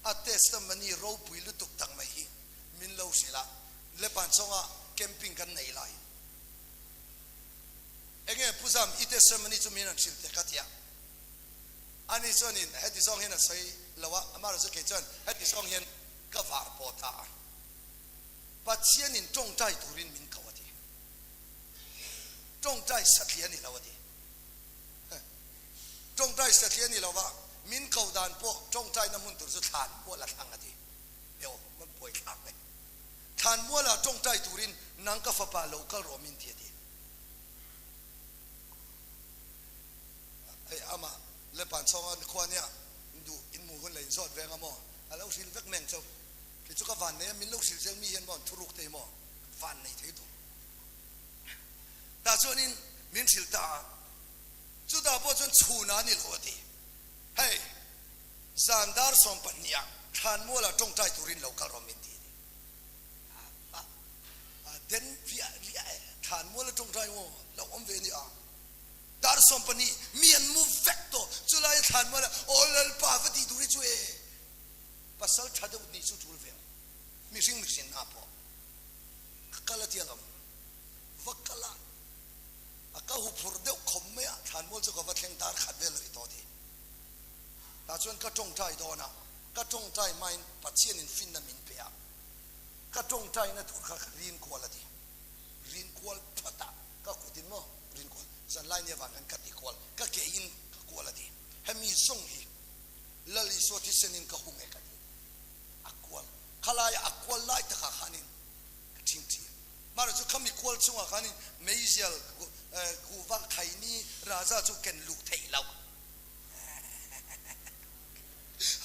A: A testimony ropui lutuk tak mai hi min lo hrilh a, Lepan chawnga camping kan nei laiin. Enge Pu Zam, i testimony chu min han hrilh teh ka ti a. Ani chuanin heti zawng hian a sawi lo a, amaherawhchu kei chuan heti zawng hian ka var pawh ta a. Pathianin tawngtai turin min ko a ti. Tawngtai satliah a ni lo a ti. Tawngtai satliah a ni lo va, min ko dan pawh tawngtaina hmun tur chu thlan mual a thlang a ti. Eo, man buai thlak mai. Thlan mualah tawngtai turin nang ka fapa lo kal rawh min ti a ti. Hei amah Lepan chhawng a khua nia duh in hmuh hun la in zawt veng a maw? A lo hrilh vek meng chauh. Kei chu ka van nei a, min lo hrilh zel mi hian maw thuruk te hi maw van nei thei duh. Tah chuanin min hrilh ta a, chutah pawh chuan chhun a ni lo a ti. Hei, zan dar 12 ah Thlanmualah tawngtai turin lo kal rawh min ti a ni. A, a den riah riah e, Thlanmuala tawngtai maw lo awm ve a ni a. Dar. 12 mi an mu vek tawh. Chulai thlanmual ah Aw Lalpa va ti tur hi chu e pasal tha deuh nih chu tul ve ang. Mihring mihrin ah pawh ka kal a tia lo. Va kal a a ka huphurh deuh khawp mai a, thlanmual chu ka va thleng dar khat vel rih tawh ti. Tah chuan ka tawngtai dawn a, ka tawngtai hmain Pathianin finna min pe a, ka tawngtaina tur kha ka rin kual a ti. Rin kual phawt a, ka kutin maw rin kual, zanlai ni avang khan ka ti kual, ka ke in ka kual a ti. Hemi zawng hi Lal Isua thisenin ka hung e ka ti. A kual, khalaia a kual lai takah khanin ka thingthi a. Mahra chu khami kual chungah khanin meizial kuhva khaini raja chu ken luh theih loh.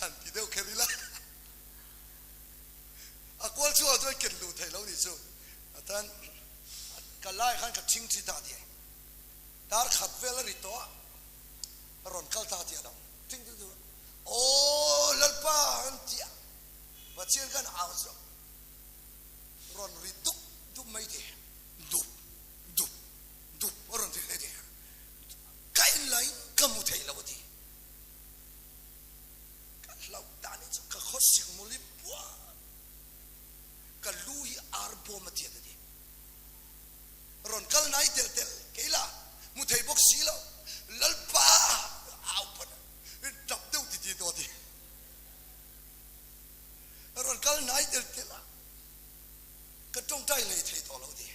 A: Han ti deuh kher ila. A kual chungah chuan ken luh theih loh nih chu. Atan ka lai khan ka thingthi ta ti. Dar khat vel a ri tawh a, a rawn kal ta ti a lo. Thingthi chu Aw Lalpa an ti a, Pathian khan au chu rawn ri dup dup mai ti. Dup dup dup a rawn ti hle ti. Ka en laiin ka hmu thei lo a ti. Ka hlauh dan hi chu ka khawsik mawli buai. Ka lu hi ar bawm a tiat a ti. Rawn kal nai tel tel kei la hmu thei bawk si lo. Lalpa au pawn tap deuh ti ti tawh a ti. Rawn kal nai tel tel a ka tawngtai lei thei tawh lo ti.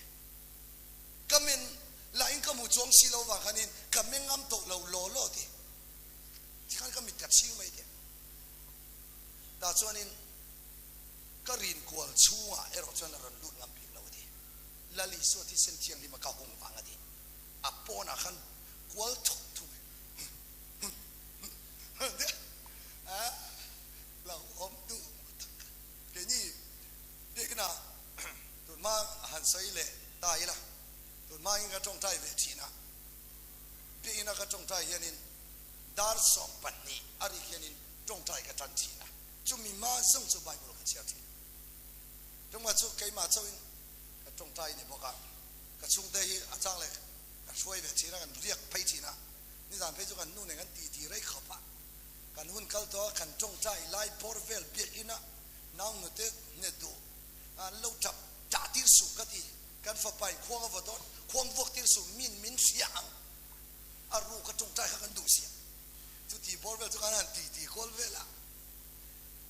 A: Ka men lahin ka hmu chuang si lo vang khanin ka meng ngam tawh lo law law ti. Tikhan ka mit ka chhing mai teh. Tah chuanin ka rin kual chhungah erawh chuan a rawn lut ngam bik lo a ti. Lal Isua thisen thianghlim a ka hung vang a ti. A pawnah khan kual thuk thung e. A lo awm duh tak. Keini biakina tun hma han sawi leh ta ila, tun hma in ka tawngtai ve thin a. Biakina ka tawngtai hianin dar 12 a rik hianin tawngtai ka tan thin a, chumi hma zawng chu Bible ka chhiar thin. Chungah chu keimah chauhin ka tawngtai ni bawk a, ka chhungte hi a chang leh ka hruai ve thin a, kan riak phei thin a, nizan phei chu kan nu nen kan titi rei khawp a, kan hun kal tawh a, kan tawngtai lai bawr vel biakina nau nute hne duh an lo tap tah tir suh ka ti. Kan fapain khuang a va dawn, khuang vuak tir suh, min min hria ang. A ruk a tawngtai kha kan duh sia. Chuti bawr vel chu khan han ti ti kual vel a.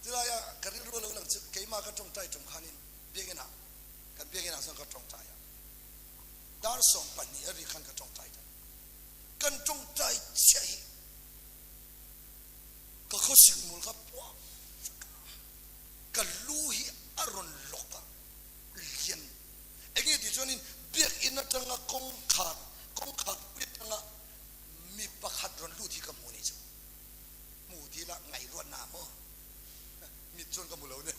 A: Chulai a ka rilru lo lang chu keimah ka tawngtai tum khanin biakinn ah kan biakinn ah chuan ka tawngtai a. Dar 12 a ri khan ka tawngtai ta. Kan tawngtai chiah hi ka khawsik mul kha puak vek a. Ka lu hi a rawn lawk a. Lian. Enge tih chuanin biakinn atanga kawngkhar, kawngkhar pui atanga mi pakhat rawn lut hi ka hmu nih chu. Hmu ti ila ngaihruatna maw? Mit chuan ka hmu lo nia.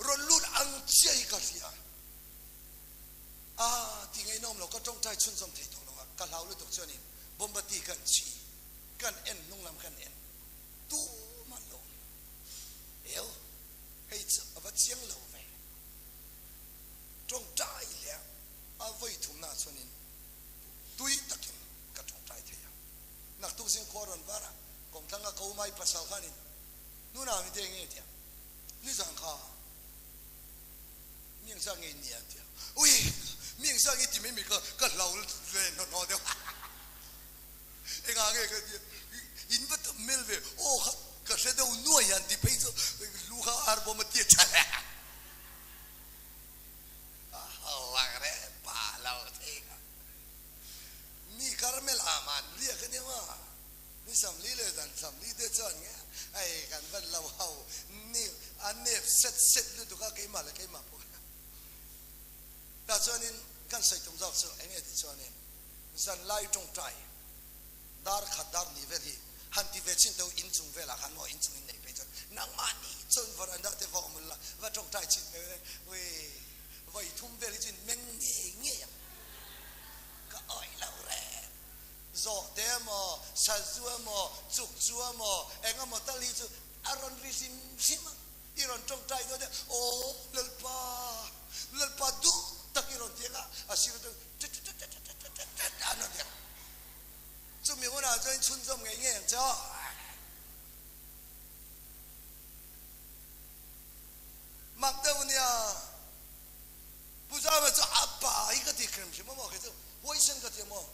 A: Rawn lut ang chiah hi ka hria. A ti ngaihnawm lo, ka tawngtai chhunzawm thei tawh lo a, ka hlau lutuk chuanin bombati kan chhi, kan en hnung lam kan en tumah an lo awm lo. Eo. Hei chu a va chiang lo ve. Tawngtai leh a vawi thumna chuanin tui takin ka tawngtai thei a. Naktuk zing khua rawn var a, kawmthlang a ko mai pasal khanin nuna mi te nge tia nizan kha mi engzah nge nia tia ui mi engzah nge ti mai mai ka ka hlau ve hnawh deuh Engah nge ka tia in va tam mel ve aw kha ka hre deuh nuai hian ti phei chu lu kha ar bawm a tia tha le a ho ang re pa lo thei kha mi karmel ah man riak a nia ma ni samli le zan samli te chuan nge hei kan van lo ho ni a nep set set lutuk a keimah leh keimah pawh tah chuanin kan sawi tum zawk chu enge tih chuanin Zanlai tawngtai dar khat dar ni vel hi han ti ve chin teuh inchung velah khan maw inchung in neih phei chuan nangmah ni chuan varanda te va awm la va tawngtai chin teuh e ui vawi thum vel hi chu in meng ngei ngei ang ka awih lo reng zawh te emaw sazu emaw chuk chu emaw eng emaw tal hi chu a rawn ri hrim hrim ang i rawn tawngtai dawn e aw Lalpa Lalpa duh tak i rawn ti ang a a sir atang. chhunzawm ngei ngei ang che aw. Mak deuh nia. Pu Zama chu a pa hi ka ti hrim hrim a maw kei chu huaisen ka ti a maw.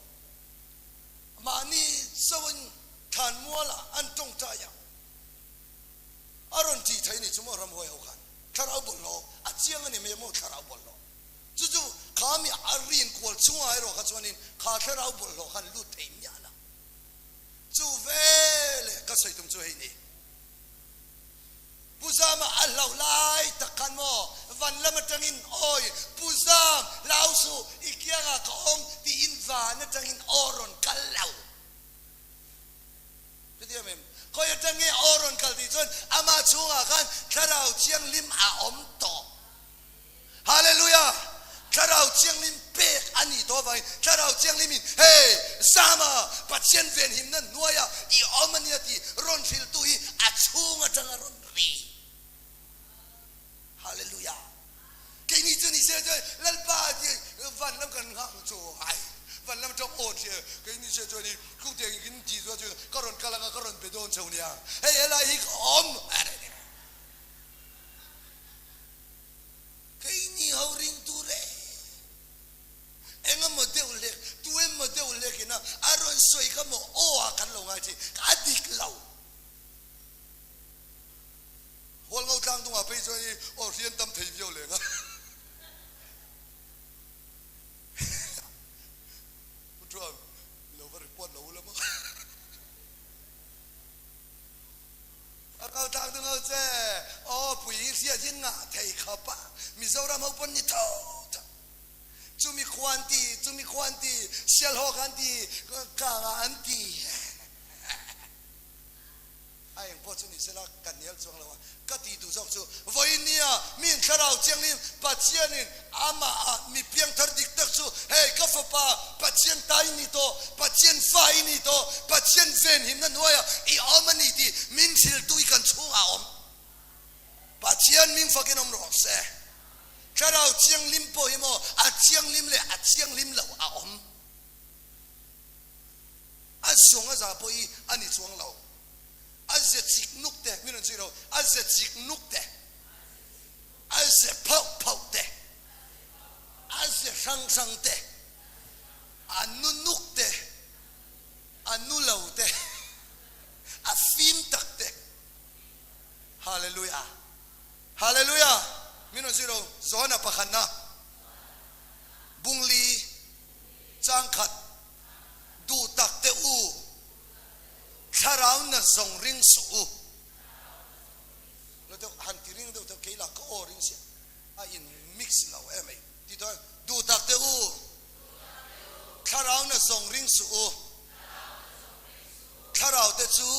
A: Mahni zoin thlanmual ah an tawngtai a, a rawn tih theih ni chu maw ramhuai ho khan thlarau bawlhhlawh a chiang a ni mai a maw thlarau bawlhhlawh chu chu kha mi a rin kual chungah erawh kha chuanin kha thlarau bawlhhlawh khan lut thei miah lo. Chu veleh ka sawi tum chu hei ni. Pu Zama a hlauh lai tak khan maw van lam atangin awi Pu Zam hlau suh i kiangah ka awm tiin van atangin aw rawn kal lo. Hetiang em? Khawi atang nge aw rawn kal tih chuan amah chhungah khan Thlarau Thianghlim a awm tawh. Hallelujah! Thlarau Thianghlim pek a nih tawh avangin Thlarau Thianghlimin, Hey, Zama, Pathian venhimna hnuaiah i awm a nia tih rawn hrilhtu hi a chhung atanga rawn ri. Hallelujah! Keini chu ni se chuan Lalpa tih van lam kan nghak chu ai, van lam atang aw tia keini se chuan i tluktiang in kan tih chuan ka rawn kal anga ka rawn be dawn chho nia, hei helai hi ka awm. Keini ho ring tur e. Engemaw deuh hlek, tu emaw deuh hlek ina a rawn sawi kha maw aw ah kan lo ngai thin, a dik lo. Hualngo tlang dungah phei chuan i aw hrian tam thei viau leng a. Pu Trump, lo va report lo ula maw. A kal tlak ding lo che. Aw pui hi hriat hi ngah thei khawp a, Mizoram ho pawn ni tho tho. Chumi khua an ti, chumi khua an ti, Sialhawk an ti, Kanga an ti. A eng pawh chu ni sela ka hnial chuang lo a, ka ti duh zawk chu vawinia min thlarau chianglim Pathianin amah ah mi piangthar dik tak chu hei ka fapa Pathian ta i ni tawh, Pathian fa i ni tawh, Pathian venhimna hnuaiah i awm a ni tih min hriltu i kan chhungah a awm. Pathian ming fakin awm rawh se. Thlarau thianghlim pawh hi maw a thianghlim leh a thianghlim loh a awm. A zawng a za pawh hi a ni chuang lo. A ze chik nuk te, min rawn chhui ro, a ze chik nuk te. A ze phauh phauh te, a ze hrang hrang te, a nu nuk te, a nu lo te, a fim tak te. Hallelujah! Hallelujah! Min rawn zui lo, Johana pakhatna, Bungli changkhat duh tak te u, thlarau na zawng ring suh u. Lo deuh han ti ring deuh deuh kei lah ka aw ring sia a in mix lo em mai ti chuan duh tak teh u thlarau na zawng ring suh u thlarau te chu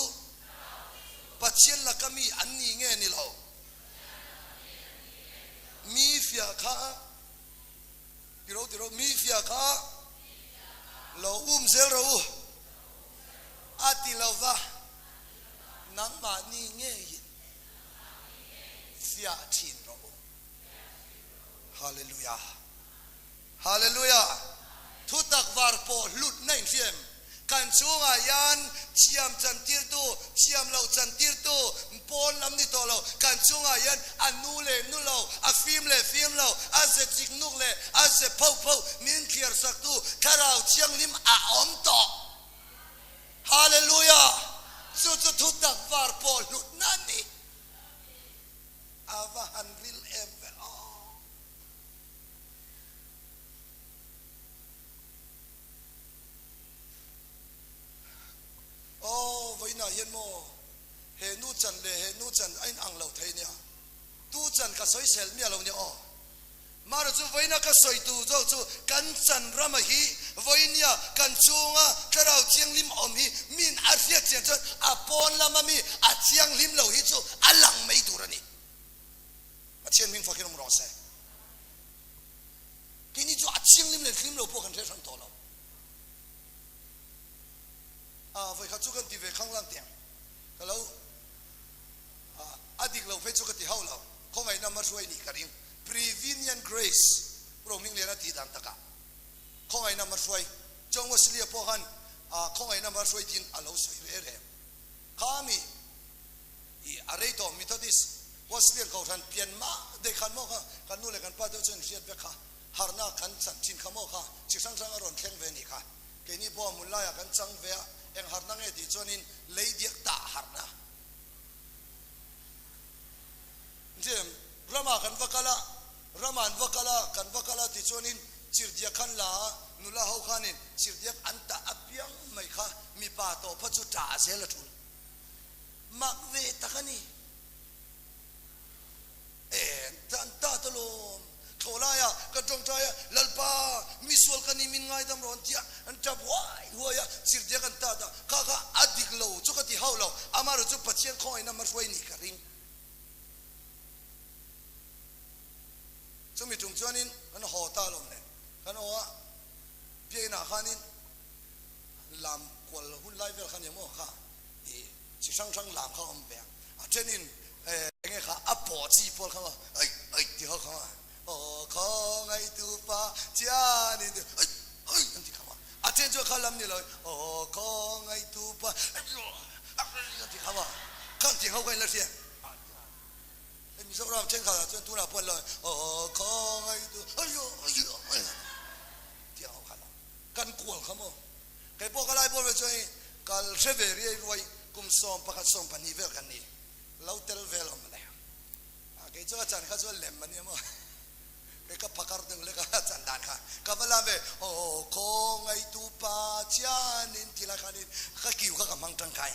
A: Pathian laka mi an ni nge ni lo mi fiah kha tiro tiro mi fiah kha lo um zel rawh u a ti lova. Nangmahni ngeiin fiah thin rawh u. Hallelujah. Hallelujah. Thutak var pawh hlutna in hria em? Kan chungah hian thiam chantirtu, thiam loh chantirtu pawn lam ni tawh lo. Kan chungah hian a nu leh nu lo, a fim leh fim lo, a ze chik nuk leh a ze pho pho min thliar saktu Thlarau Thianghlim a awm tawh. Hallelujah! Chu chu thutak var pawh hlutna a ni. A va han ril em ve aw. Aw, vawiinah hian maw he nu chan leh he nu chan a inang lo thei nia. Tu chan ka sawisel miah lo nia aw. Mara chu vawiina ka sawi tu zawk chu kan chan rama hi vawinia kan chunga thlarau thianghlim awm hi min a hriat chian chuan a pawn lama mi a thianghlim lo hi chu a lang mai tur a ni. Pathian hming fakin awm rawh se. Keini chu a thianghlim leh hlim lo pawh kan hre hrang tawh lo. A vawikhat chu kan ti ve khang lang teh ang. Ka lo A dik lo phei chu ka ti hauh lo. Khawngaihna hmahruai nih ka ring. Prevenient Grace Pu Rohmingliana tih dan takah khawngaihna hmahruai John Wesley-a pawh khan. Khawngaihna hma hruaitin a lo sawi reh reng. Kha mi i a rei tawh Methodist Wesleyan Kohhran pian mah daih khan maw kha kan nu leh kan pa deuh chuan hriat vek kha harhna kan chan thin kha maw kha chi hrang hrang a rawn thleng ve nih kha. Keini pawh a hmun laiah kan chang ve a, eng harhna nge tih chuanin lei diak tah harhna. Jem, ramah kan va kal a, ramah an va kal a, kan va kal a tih chuanin chirhdiak khan la a, nula ho khanin chirhdiak an tah apiang mai kha mipa tawh pha chu tah zel a tul. Mak ve tak a ni. E, an ta ta lawm. Thlawh laia ka tawngtai a, Lalpa, misual ka ni min ngaidam rawh an ti a, an tap huai huai a, chirhdiak an ta ta. Kha kha a dik lo chu ka ti hauh lo, amaherawh chu Pathian khawngaihna hmahruai ni ka ring. Chumi tum chuanin kan haw ta alawm le, kan haw a, biakinn ah khanin lam kual hun lai vel kha nia maw kha i chi hrang hrang lam kha a awm ve a, a thenin eng nge kha a pawh chi pawl kha maw ai ai ti ho kha maw aw khawngaihtu pa chianin ti ai ai an ti kha maw a then chu kha lam ni lo aw khawngaihtu pa an ti kha maw khang ti ho kha in la hria. Hei Mizoram thenkhatah chuan tunah pawh an lo aw khawngaihtu ayo ayo ayo tih ang ho kha lo kan kual kha maw. Kei pawh ka lai bawr ve chuan hei kal hre ve riai ruai kum 11 12 vel kan ni lo tel vel awm le. A kei chu a chan kha chuan lem a nia maw. Kei ka phakar deuh lek a chan dan kha ka va lam ve aw khawngaihtu pa chianin ti lai khanin ka kiu kha ka hmang tangkai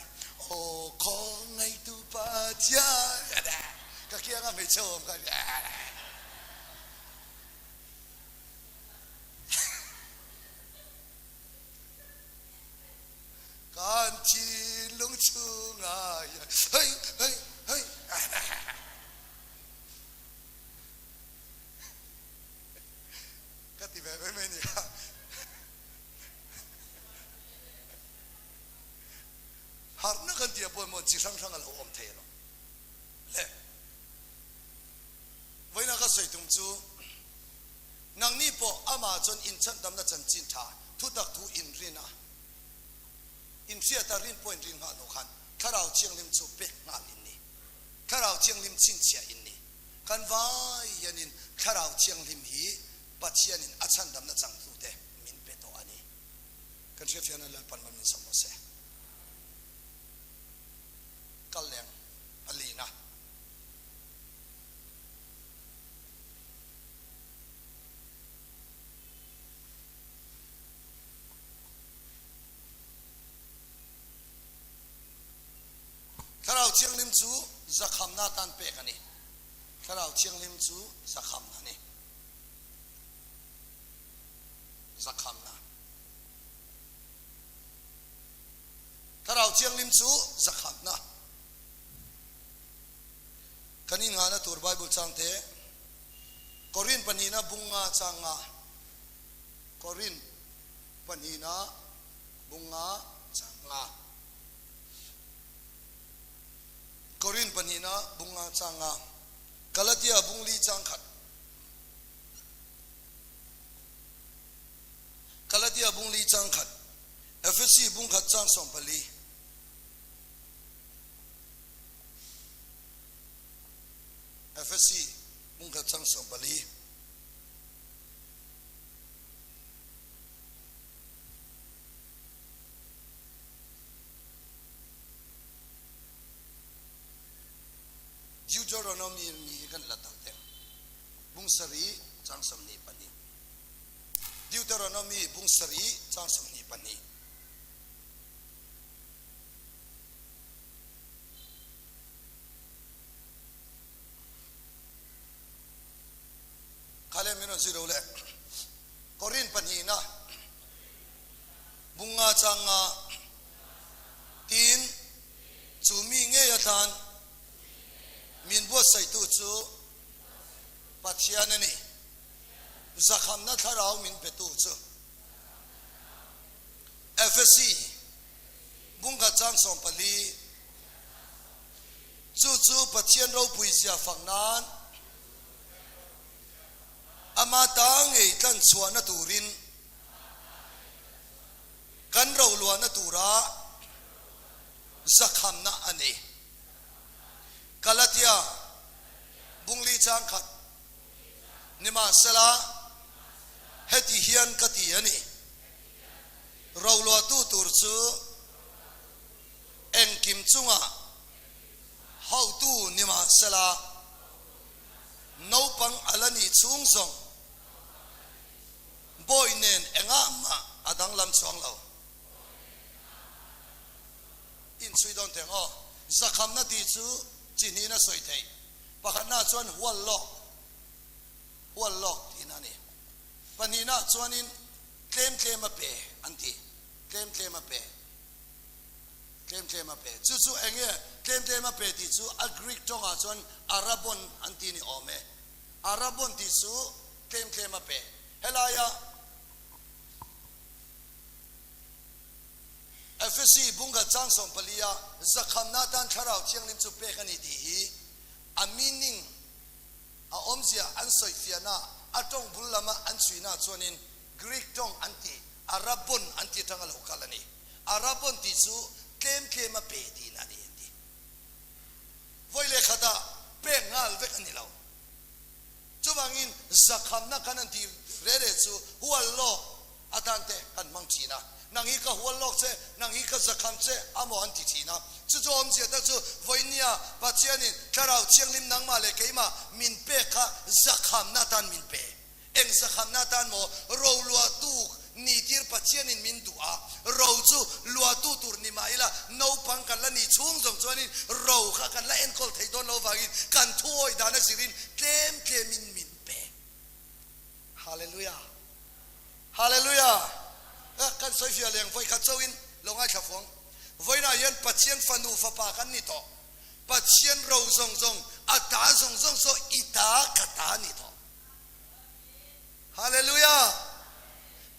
A: aw khawngaihtu pa chian ka kianga hmeichhe awm kha Kan thinlung chungah hian hei hei hei Ka ti ve mai mai nia. Harhna kan tih ah pawh emaw chi hrang hrang a lo awm thei alawm le. Vawiina ka sawi tum chu nangni pawh amah chuan inchhandamna chanchin tha thutak thu inrin a, inhriat a rin pawh inrin nghal loh khan Thlarau Thianghlim chu pek nghal in ni. Thlarau Thianghlim chhinchhiah in ni. Kan vai hianin Thlarau Thianghlim hi Pathianin a chhandamna changtute min pe tawh a ni. Kan hriatfiahna Lalpan man min sawm rawh se. Kal leng a lin a. Thlarau Thianghlim chu zakhamna atan pek a ni. Thlarau Thianghlim chu zakhamna a ni. Zakhamna. Thlarau Thianghlim chu zakhamna. Kan innghahna tur Bible changte Korin pahnihna bunga changa Korin pahnihna bunga changa Korin pahnihna bunga changa Galatia bungli changkhat Galatia bungli changkhat Efesi bungkhat chang 14 Efesi bungkhat chang 14 Deuteronomy mi kan la tal teng. Bung sari chang 22. Deuteronomy bung sari chang 22. Khale min on zero le. Korin pahnihna bunga changa tin chu mi ngei atan min buatsaihtu chu Pathian a ni. Zakhamna thlarau min petu chu. Efesi bungkhat chang 14 chu chu Pathian ropui zia fak nan ama ta ngei tlan chhuahna turin kan ro. roluahna tura zakhamna a ni. Galatia bungli chang khat nimahsela heti hian ka ti a ni, Roluahtu tur chu engkim chungah hotu nimahsela naupang a la nih chhung zawng bawi nen engah mah a danglam chuang lo. Inchhui dawn teh ang aw. Zakhamna tih chu chi hnihin a sawi theih. Pakhatnaah chuan hual lawk, hual lawk tihna a ni. Pahnihnaah chuanin tlem tlem a pe an ti. Tlem tlem a pe. Tlem tlem a pe. Chu chu eng nge tlem tlem a pe tih chu a Greek tawngah chuan arabon an ti ni awm e. Arabon tih chu tlem tlem a pe. Helaia Efesi bungkhat chang 14 a zakhamna atan Thlarau Thianghlim chu pek a ni tih hi a meaning, a awmzia an sawifiahna, a tawng bul lama an chhuina chuanin Greek tawng an tih Arabon an tih atanga lo kal a ni. Arabon tih chu tlem tlem a pe tihna a ni an ti. Vawi leh khatah pek nghal vek a ni lo. Chuvangin zakhamna khan an tih re re chu hual lawk atan te kan hmang thin a. Nang hi ka hual lawk che, nang hi ka zakham che a maw an ti thin a. Chu chu awmzia tak chu vawinia Pathianin Thlarau Thianghlim nangmah leh keimah min pek kha zakhamna atan min pe. Eng zakhamna atan maw roluahtu ni tir Pathianin min duh a, ro chu luahtu tur ni mah ila naupang kan la nih chhung zawng chuanin ro kha kan la enkawl thei dawn lo vangin kan thuawi dan a zirin tlem tlemin min pe. Hallelujah! Hallelujah! Kan sawi fiah leng vawi khat chauhin lo ngaithla fuang. Vawiinah hian Pathian fanu fapa kan ni tawh. Pathian ro zawng zawng, a ta zawng zawng saw i ta ka ta ni tawh. Hallelujah!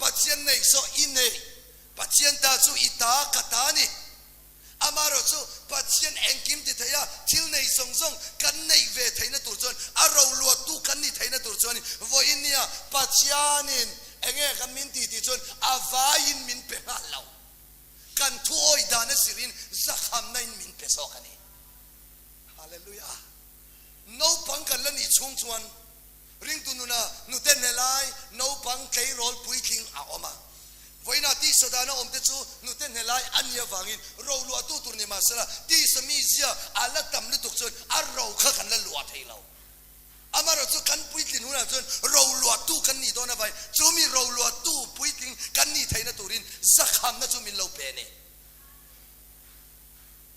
A: Pathian neih saw i neih, Pathian ta chu i ta ka ta ni. Amaherawh chu Pathian engkim ti thei a, thil nei zawng zawng kan neih ve theihna tur chuan, a roluattu kan ni theihna tur chuan vawiin nia Pathianin enge kan min ti tih chuan a vaiin min pe nghal lo. Kan thuawi dan a zirin zakhamna in min pe zawk a ni. Hallelujah! Naupang kan la nih chhung chuan Ringtu nuna nute hne lai naupang tleirawl puitling a awm a. Vawiinah tisa dana awmte chu nute hne lai a nih avangin ro luahtu tur ni mahsela tisa mizia a la tam lutuk chuan a ro kha kan la luah thei lo. Amaherawh chu kan puitlin hunah chuan ro luahtu kan nih dawn avangin chumi ro luahtu puitling kan nih theihna turin zakhamna chu min lo pe a ni.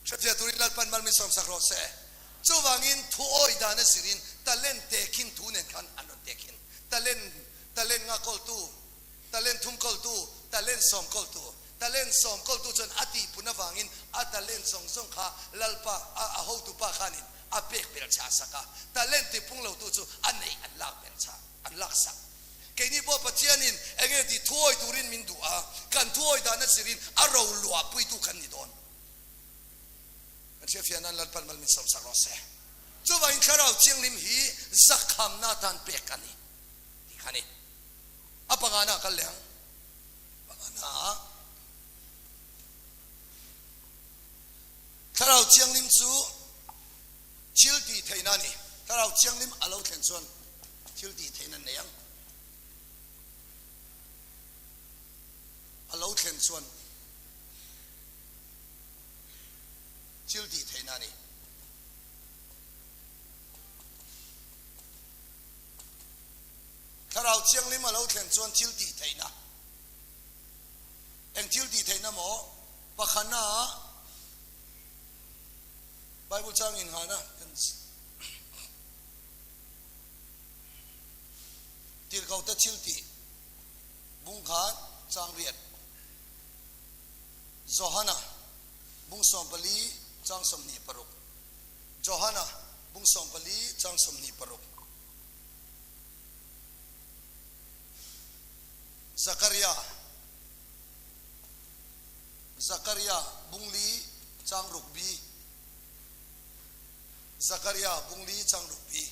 A: Hrefiah turin Lalpan mal min sawmsak rawh se. Chuvangin thu awi dan a zirin talent tehkhin thu nen khan an rawn tehkhin. Talent, talent nga kawltu, talent thum kawltu, talent sawm kawltu. Talent sawm kawltu chuan a tihpun avangin a talent zawng zawng kha Lalpa, a, a hotupa khanin a pek belh chah sak a. Talent tihpung lotu chu a neih an lak belh chah, an lak sak. Keini pawh Pathianin eng nge tih thu awi turin min duh a, kan thu awi dan a zirin a ro luahpuitu kan ni dawn. Kan hriatfiah nan Lalpan mal min sawmsak rawh se. Chuvangin Thlarau Thianghlim hi zakhamna atan pek a ni tih kha a ni. A pangana kal leh ang. Pangana Thlarau Thianghlim chu thil tih theihna a ni. Thlarau Thianghlim a lo thlen chuan thil tih theihna nei ang. A lo thlen chuan Thil tih theihna a ni. Thlarau Thianghlim a lo thlen chuan thil tih theihna. Eng thil tih theihna maw? Pakhana Bible chang inghana tirhkohte thil tih bungkhan chang riat. Johana bung 44 chang 26 Johana bung 44 chang 26 Zakaria Zakaria bung li chang ruk bi Zakaria bung li chang ruk bi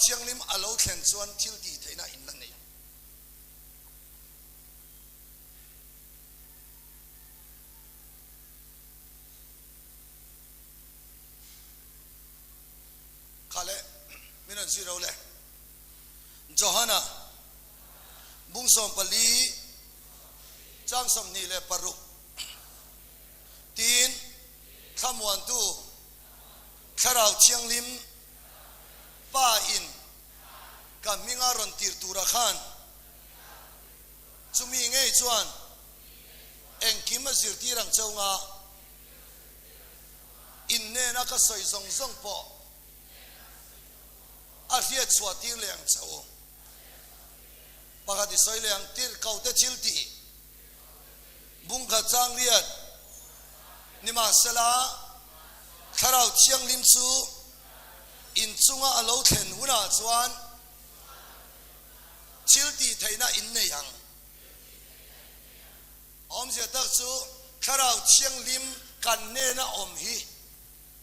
A: Thianghlim a lo thlen chuan thil tih theihna in la nei ang. Kha le min rawn zir ro le. Johana bung 14 chang 26 tiin thlamuantu Thlarau Thianghlim Pa in ka hminga rawn tir tura khan chumi ngei chuan engkim a zirtir ang cheu nga in hnena ka sawi zawng zawng pawh a hriat chhuah tir leh ang cheu. Pakhat i sawi leh ang tirh ko te thil tih bungkhat chang riat nimahsela Thlarau Thianghlim chu in chunga a lo thlen hunah chuan thil tih theihna in nei ang. A awmzia tak chu Thlarau Thianghlim kan hnena awm hi,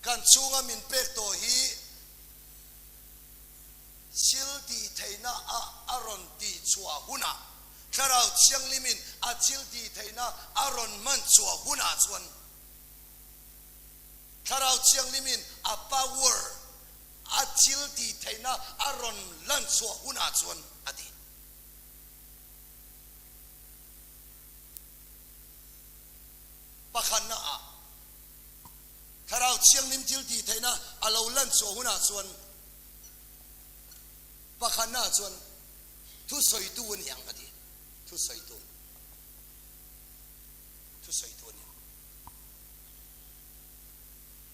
A: kan chhunga min pek tawh hi thil tih theihna a a rawn tih chhuah hunah, Thlarau Thianghlimin a thil tih theihna a rawn hman chhuah hunah chuan Thlarau Thianghlimin a power, a thil tih theihna a rawn lan chhuah hunah chuan a ti. Pakhatna ah Thlarau Thianghlim thil tih theihna a lo lan chhuah hunah chuan pakhatna ah chuan thusawitu a ni ang a ti. Thusawitu. Thusawitu a ni ang.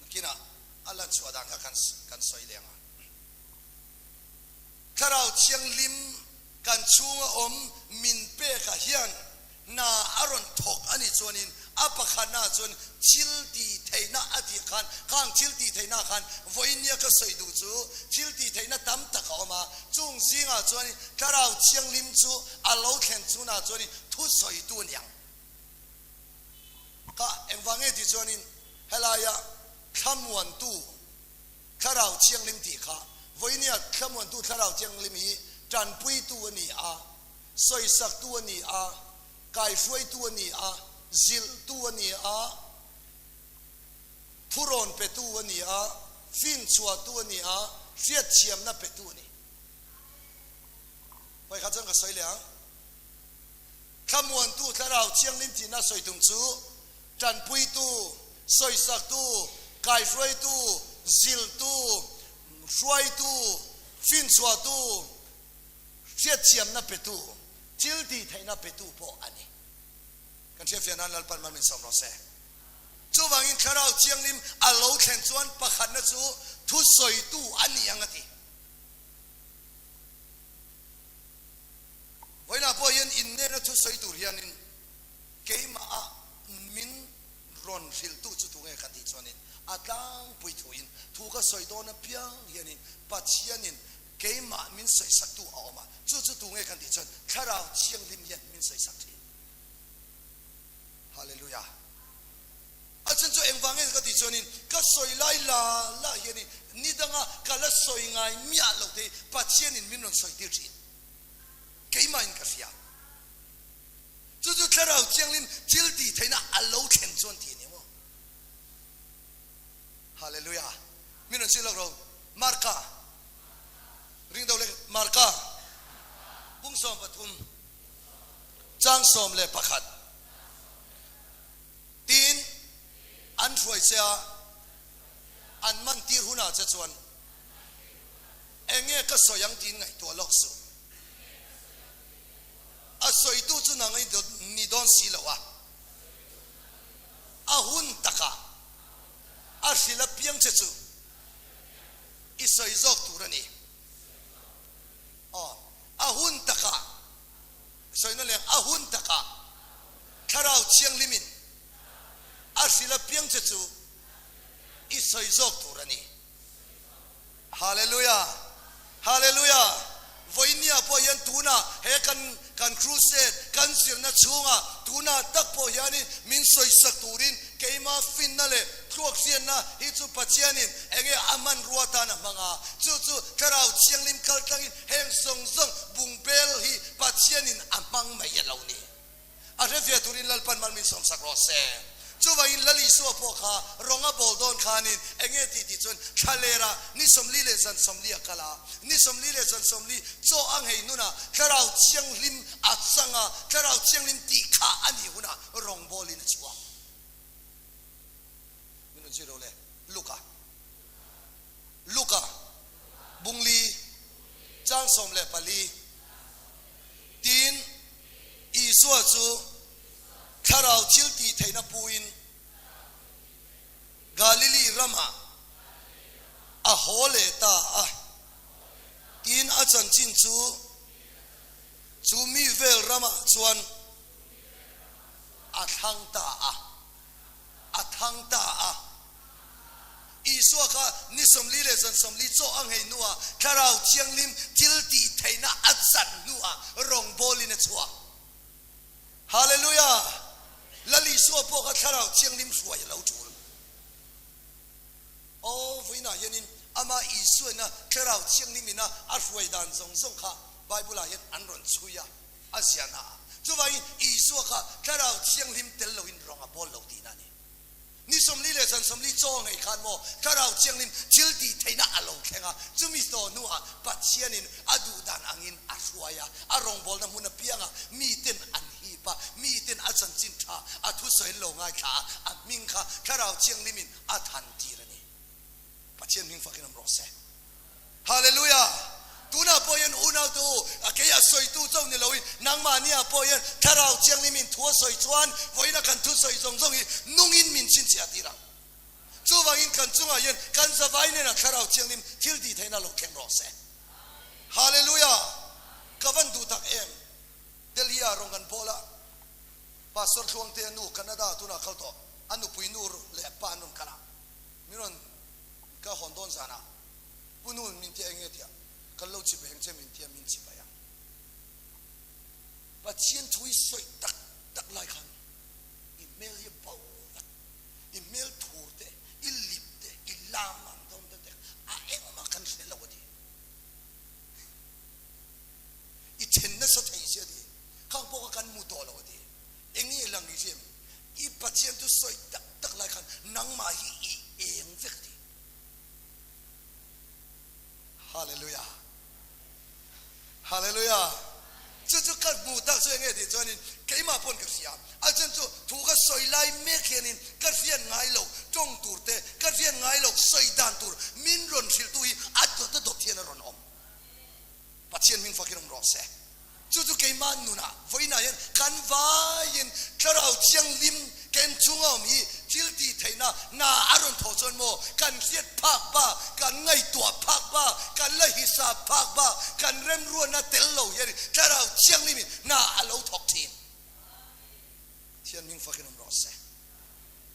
A: Nakinah a lan chhuah dan kha kan kan sawi leh ang a. Thlarau Thianghlim kan chhunga awm min pekah hian hna a rawn thawk a nih chuanin a pakhatnaah chuan thil tih theihna a tih khan khang thil tih theihna khan vawinia ka sawi duh chu thil tih theihna tam tak a awm a, chung zingah chuanin Thlarau Thianghlim chu a lo thlen chhunah chuanin thusawitu a ni ang. Ka engvang nge tih chuanin helaia thlamuantu Thlarau Thianghlim tih kha vawinia thlamuantu Thlarau Thianghlim hi tanpuitu a ni a, sawisaktu a ni a, kaihruaitu a ni a, zilhtu a ni a, thurawn petu a ni a, finchhuahtu a ni a, hriatthiamna petu a ni. Vawi kha chuan ka sawi leh ang. Thlamuantu Thlarau Thianghlim tihna sawi tum chu tanpuitu, sawisaktu, kaihruaitu, zilhtu, hruaitu, finchhuahtu, hriatthiamna petu, thil tih theihna petu pawh a ni. Kan hriatfiah nan Lalpan mal min sawm rawh se. Chuvangin Thlarau Thianghlim a lo thlen chuan pakhatna chu thusawitu a ni ang a ti. Vawiinah pawh hian innena thusawi tur hianin keimah min rawn hrilhtu chu tunge ka tih chuanin a tlangpui thuin thu ka sawi dawn apiang hianin Pathianin Keimah min sawisaktu a awm a, chu chu tunge kan tih chuan Thlarau Thianghlim hian min sawisak thin. Hallelujah. A chhan chu engvang nge ka tih chuanin ka sawi lai la la hianin ni danga ka la sawi ngai miah lo te Pathianin min rawn sawi tir thin. Keimahin ka hria. Chu chu Thlarau Thianghlim thil tih theihna a lo thlen chuan tih a ni maw? Hallelujah. Min rawn chih lawk ro. Marka. Ring do leh Marka. Pum 13. Chang 11. Tin an hruai che a an man tir hunah che chuan enge ka sawi ang tiin ngaihtuah lawk suh. A sawitu chu nang ni dawn si lo a. A hun takah a hrilh apiang che chu i sawi zawk tur a ni. Aw, a hun takah, sawina leng, a hun takah Thlarau Thianghlimin a hrilh apiang che chu i sawi zawk tur a ni. Hallelujah! Hallelujah! Vawinia pawh hian tuna he kan kan crusade kan zirna chhunga tuna tak pawh hianin min sawisak turin keima finna leh Thluak hriatna hi chu Pathianin enge a hmanrua tan a hmang a, chu chu Thlarau Thianghlim kaltlangin heng zawng zawng bungbel hi Pathianin a hmang mai a lo ni. A hre ve turin Lalpan mal min sawmsak rawh se. Chuvangin Lal Isua pawh kha rawng a bawl dawn khanin enge tih tih chuan thlalera ni 40 leh zan 40 a kal a, ni 40 leh zan 40 chaw a nghei hnunah Thlarau Thianghlim a chang a, Thlarau Thianghlim tih kha a nih hunah rawng bawlin a chhuak. Min rawn zir lo le. Luka. Luka bungli chang 14 Tin, Isua chu thlarau thil tih theihna puin Galili ramah a haw leh ta a. Tin, a chanchin chu chu mi vel ramah chuan a thlang ta a, a thang ta a. Isua kha ni 40 leh zan 40 chaw a nghei hnuah Thlarau Thianghlim thil tih theihna a chan hnuah rawngbawlin a chhuak. Hallelujah! Lal Isua pawh kha Thlarau Thianghlim hruai a lo tul. Aw, vawiinah hianin amah Isuaina Thlarau Thianghlimina a hruai dan zawng zawng kha Bible-ah hian an rawn chhui a, a ziahna ah. Chuvangin Isua kha Thlarau Thianghlim tel loin rawng a bawl lo tihna a ni. Ni 40 leh zan 40 chaw ngei khan maw Thlarau Thianghlim thil tih theihna a lo thleng a, chumi tawh hnuah Pathianin a duh dan angin a hruai a, a rawngbawlna hmun apiangah miten an hip a, miten a chanchin tha, a thusawi an lo ngaithla a, a hming kha Thlarau Thianghlimin a than tir a ni. Pathian hming fakin awm rawh se. Hallelujah! Tunah pawh hian unau te u, a kei a sawitu chauh ni loin nangmahniah pawh hian Thlarau Thianghlimin thu a sawi chuan vawiina kan thusawi zawng zawng hi nungin min chhinchhiah tir ang. Chuvangin kan chungah hian kan zavai nena Thlarau Thianghlim thil tih theihna lo thleng rawh se. Hallelujah! Ka van duh tak em? Delhi-ah rawn kan pawl a, Pastor Thluangtea nu Canada tunah kal tawh, a nupui nu leh pa an rawn kal a, min rawn ka hawn dawn zanah Pu Nun min ti eng nge tia kan lo chip eng che min tia min chip ai ang. Pathian thu i sawi tak tak lai khan i hmel hi a bo vek, i hmel thur te, i lip te, i lam ang dawn te te a engmah kan hre lo a ti. I then nasa thei si a ti. Khang pawh kha kan hmu tawh lo a ti. Eng nge lang i hriam? I Pathian thu sawi tak tak lai khan nangmah hi i eng vek a ti. Hallelujah. Hallelujah. Chu chu ka hmu tak chu enge tih chuanin keimah pawn ka hria. A chhan chu thu ka sawi lai mek hianin ka hriat ngai lo tawng tur te, ka hriat ngai lo sawi dan tur min rawn hrilhtu hi a dawt a dawt hian a rawn awm. Pathian hming fakin awm rawh se. Chu chu keimah nunah vawiinah hian kan vaiin Thlarau Thianghlim ken chunga awm hi thil tih theihna hna a rawn thawh chuan maw kan hriat phak ba, kan ngaihtuah phak ba, kan la hisap phak ba, kan remruatna tel lo hian Thlarau Thianghlimin hna a lo thawk thin. Pathian hming fakin awm rawh se.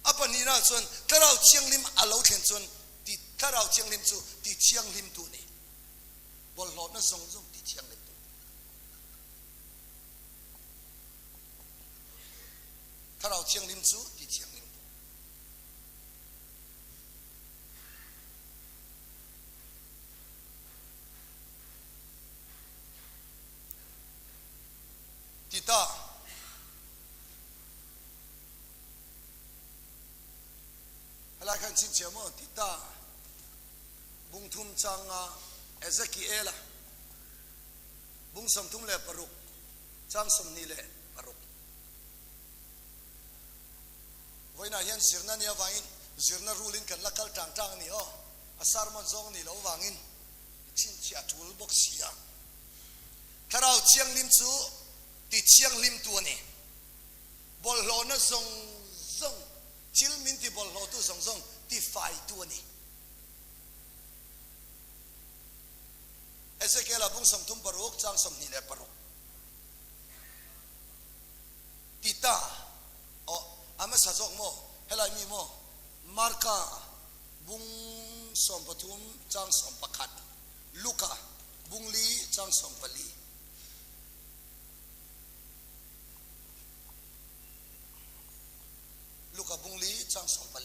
A: A pahnihna chuan Thlarau Thianghlim a lo thlen chuan ti Thlarau Thianghlim chu ti thianghlimtu a ni. Bawlhhlawhna zawng zawng ti thianghlimtu. Thlarau Thianghlim chu ti thianghlimtu. Tita helai khan chhinchhiah maw Tita bung thum changa Ezekiela bung 36 chang 26. Vawiinah hian zirna nia vangin zirna rulin kan la kal tang tang a ni aw. A sermon zawng ni lo vangin i chhinchhiah tul bawk si a. Thlarau Thianghlim chu ti thianghlimtu a ni. Bawlhhlawhna zawng zawng, thil min ti bawlhhlawhtu zawng zawng ti faitu a ni. Ezekiel-a bung 36 chang 26. Tita, aw, a hmasa zawk maw? Helai mi maw? Marka bung 13 chang 11, Luka bung li chang 14. Luka bung li chang 14.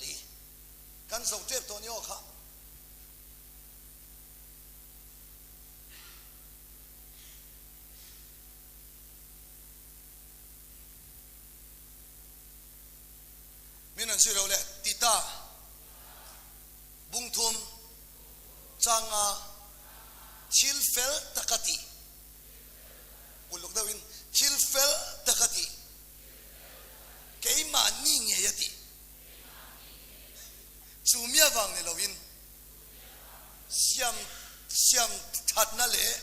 A: Kan zo tep tawh ni aw kha. Min an zui lo le ti ta. Bungthum changa thil fel taka ti. Uluk deuhin thil fel taka ti. Keimahni ngei a ti. Chu mi avang ni loin siam siam thatna leh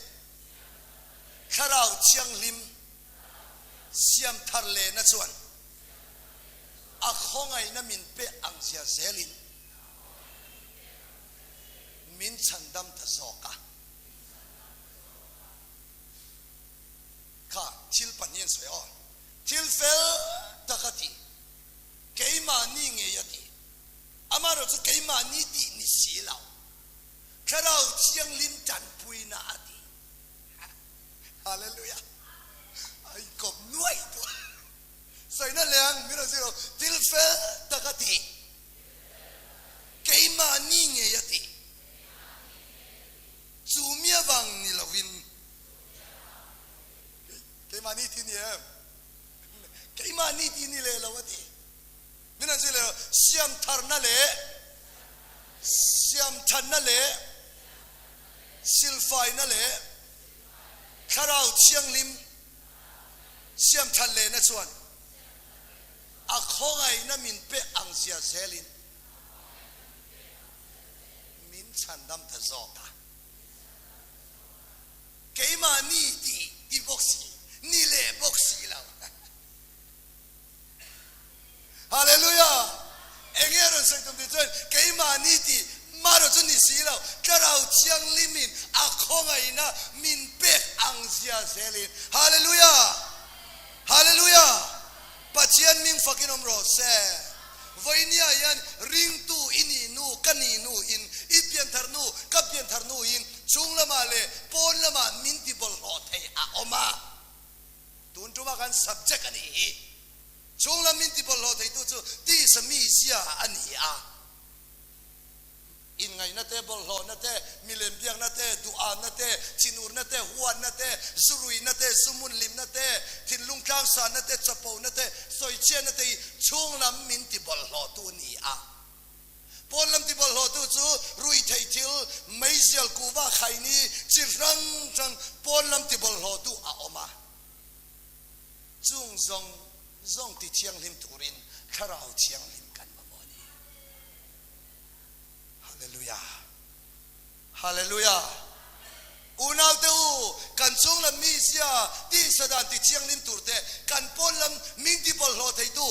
A: thlarau thianghlim siam thar lehna chuan a khawngaihna min pe ang zia zelin min chhandam ta zawk a. Kha thil pahnih an sawi aw. Thil fel tak a ti. Keimahni ngei a ti. Amaherawhchu keimahni tih ni si lo. Thlarau Thianghlim tanpuina a ti. Hallelujah. A inkawp nuai duh. Sawina leh ang min rawn zir lo. Thil fel tak a ti. Keimahni ngei a ti. Chu mi avang ni lovin keimahni ti ni em? Keimahni ti ni leh lo a ti. Min an zir leh lo. Siam tharna leh siam thanna leh silfaina leh thlarau thianghlim siam than lehna chuan a khawngaihna min pe ang zia zelin min chhandam ta zawk a. Keimahni tih ti bawk si, ni leh bawk si lo. Hallelujah! Enge a rawn sawi tum tih chuan keimahni tih marawh chu ni si lo, Thlarau Thianghlimin a khawngaihna min pek ang zia zelin. Hallelujah! Hallelujah! Pathian ming fakin awm rawh se. Vawinia hian ringtu i nih nu, ka nih nu in, i pianthar nu, ka pianthar nu in chung lamah leh pawn lamah min ti bawlhhlawh thei a awm a. Tun tuma kan subject a nih hi. Chung lam min ti bawlhhlawh theitu chu tisa mi zia a ni a. Inngaihna te, bawlhhlawhna te, milem biakna te, duhâmna te, thinurna te, huatna te, zuruihna te, zumunhlimna te, thinlung tlangsanna te, chapona te, sawichhiatna te hi chhunglam min ti bawlhhlawhtu a ni a. Pawnlam ti bawlhhlawhtu chu ruihtheih thil, meizial kuhva khaini chi hrang hrang pawnlam ti bawlhhlawhtu a awm a. Chung zawng zawng ti thianghlim turin Thlarau Thianghlim kan mamawh a ni. Hallelujah. Hallelujah. Unau te u, kan chung lam mi sia ti sadan ti thianghlim tur te, kan pawn lam min ti bawlhhlawh theitu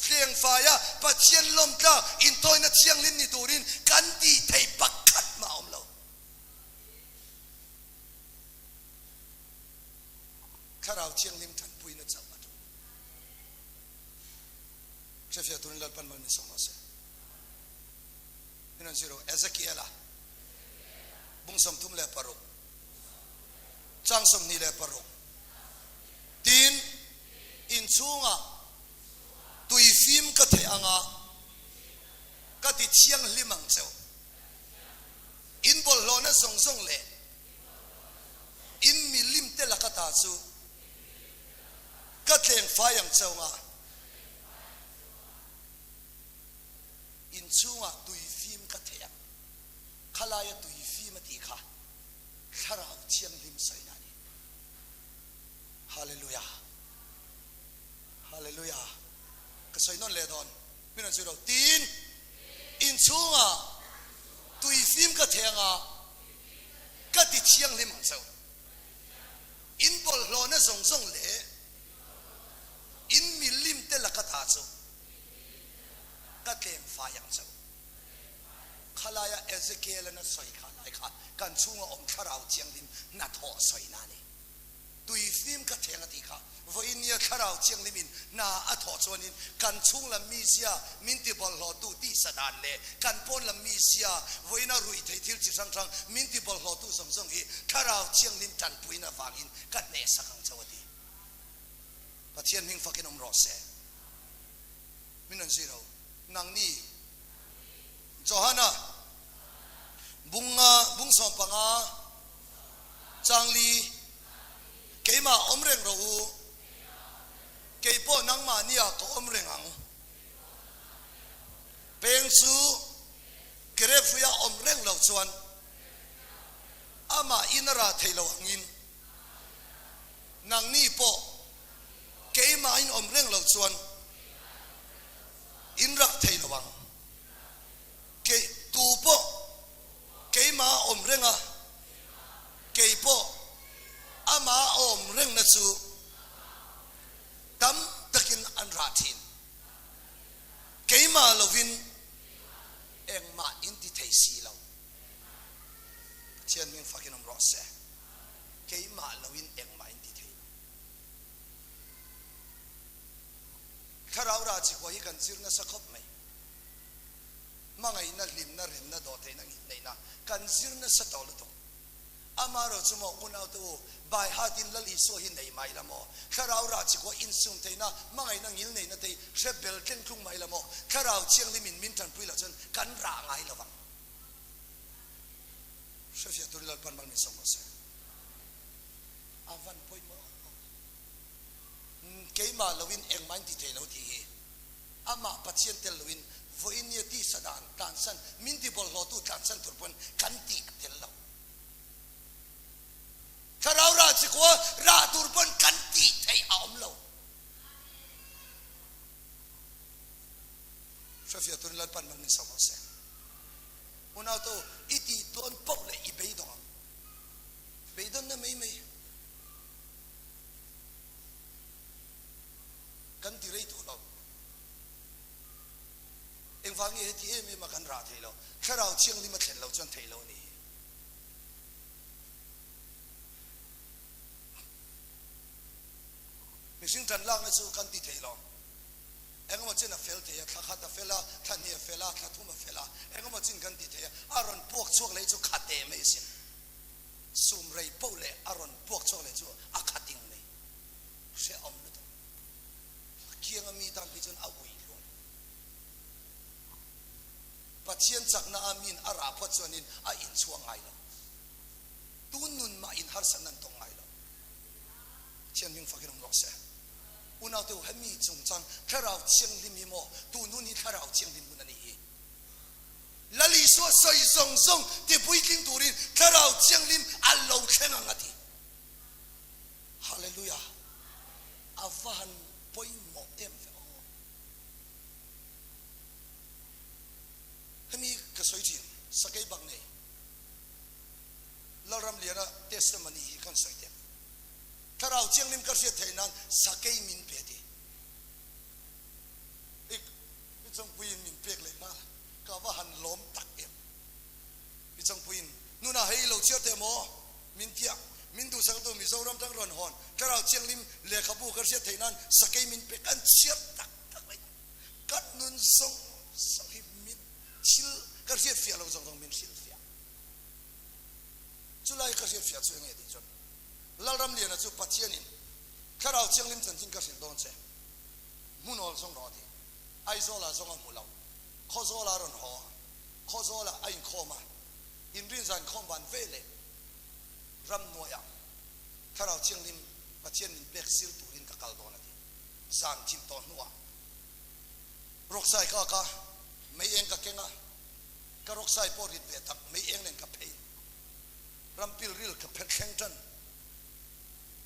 A: thleng faia Pathian lawmtla intawina thianghlim ni turin kan tih theih pakhat mah a awm lo. Thlarau Thianghlim tanpuina chauh a tul. Hrefiah turin Lalpan mal min sawm rawh se. Min rawn zir u, Ezekiela bung 36, chang 26, Tin, inchhungah tui fim ka theh anga ka ti thianghlim ang cheu. In bawlhhlawhna zawng zawng leh in milim te laka ta chu ka tleng fai ang cheu anga Inchhungah tui fim ka theh ang. Khalaia tui fim a tih kha Thlarau Thianghlim sawina a ni. Hallelujah! Hallelujah! Ka sawi nawn leh dawn. Min rawn sawi lo. Tin, inchhungah tui fim ka theh anga ka ti thianghlim ang cheu. In bawlhhlawhna zawng zawng leh in milim te laka ta chu Ka tlem fai ang chauh. Khalaia Ezekiel-an a sawi kha lai kha kan chhunga awm thlarau thianghlim hnathawh sawina a ni. Tui fim ka theng a tih kha vawiin nia thlarau thianghlimin hna a thawh chuanin kan chhung lam mi sia min ti bawlhhlawhtu tihsa dan leh kan pawn lam mi sia vawiina ruih theih thil chi hrang hrang min ti bawlhhlawhtu zawng zawng hi thlarau thianghlim tanpuina vangin ka hnehsak ang chauh a ti. Pathian hming fakin awm rawh se. Min rawn zir ho. Nangni Johana. 15 chang li keimah awm reng rawh u, kei pawh nangmahniah ka awm reng ang. Peng chu grep hruia awm reng lo chuan amah in a rah thei lo angin nangni pawh keimah in awm reng lo chuan in rah thei lo ang. Kei tu pawh keimah a awm reng a, kei pawh amah a awm rengna chu tam takin an rah thin. Keimah lovin engmah in ti thei si lo. Pathian hming fakin awm rawh se. Keimah loin engmah in ti thei lo. Thlarau rah chi huai hi kan zir nasa khawp mai. Hmangaihna, hlimna, remna, dawhtheihna, ngihneihna kan zir nasa tawh lutuk. Amaherawh chu maw unaute u, bai hatin Lal Isua hi nei mai la maw? Thlarau rah chi kua insum theihna, hmangaihna ngilneihna te hi hre bel tleng tlung mai la maw? Thlarau Thianghlimin min tanpui loh chuan kan rah ngai lo vang. Hrefiah turin Lalpan mal min sawm rawh se. A van pawimawh. Keimah loin engmah in ti thei lo tih hi amah Pathian tel loin vawiin nia tisa dan tlansan min ti bawlhhlawhtu tlansan tur pawn kan tih a tel lo. Thlarau rah chi kua rah tur pawn kan tih theih a awm lo. Hrefiah turin Lalpan mal min sawm rawh se. Unau to i tih dawn poh leh i beidawng ang. Beidawnna mai mai. Kan ti rei tawh lo. Engvang nge heti em em a kan rah thei lo? Thlarau Thianghlim a thlen lo chuan theih lo a ni hi. Mihring tan lakna chu kan ti thei lo. Engemaw chin a fel thei a, thla khat a fel a, thla hnih a fel a, thla thum a fel a, engemaw chin kan ti thei a, a rawn puak chhuak leh chu khate mai a sin. Sum rei poh leh a rawn puak chhuak leh chu a khating mai. Hrehawm lutuk. A kianga mi tan phei chuan a ui hluam. Pathian chakna a min a rah phawt chuanin a inchhuak ngai lo. Tun nun mah in harsatna an tawng ngai lo. Pathian hming fakin awm rawh se. Unaute u, hemi chungchang Thlarau Thianghlim hi maw tun hun hi Thlarau Thianghlim hun a nih hi. Lal Isua sawi zawng zawng ti puitling turin Thlarau Thianghlim a lo thleng ang a ti. Hallelujah! A va han pawimawh em ve aw. Hemi ka sawi thin, sakei bak nei Lalramliana testimony hi kan sawi tep. Thlarau Thianghlim ka hriat theih nan sakei min pe ti. Ik, mi changpuiin min pek leh nghal, ka va han lawm tak em. Mi changpuiin, Nuna hei i lo chhiar teh maw? Min tiah, min duhsaktu Mizoram tang rawn hawn, Thlarau Thianghlim lehkhabu ka hriat theih nan sakei min pe kan chhiar tak tak mai. Kan nun zawng zawng hi min thil ka hriat fiah lo zawng zawng min hrilh fiah. Chulai ka hriat fiah chu enge tih chuan Lalramliana chu Pathianin Thlarau Thianghlim chanchin ka hrilh dawn che. Hmun awl zawng rawh a ti. Aizawlah zawng a hmu lo. Khawzawlah a rawn haw a, Khawzawlah a inkhawm a, inrinzan khawm van ve leh ramhnuaiah Thlarau Thianghlim Pathian min pek zir turin ka kal dawn a ti. Zan thim tawh hnuah rawksai ka ak a, mei eng ka keng a, ka rawksai pawh rit ve tak mei eng nen ka phei. Rampilril ka phet thleng tan.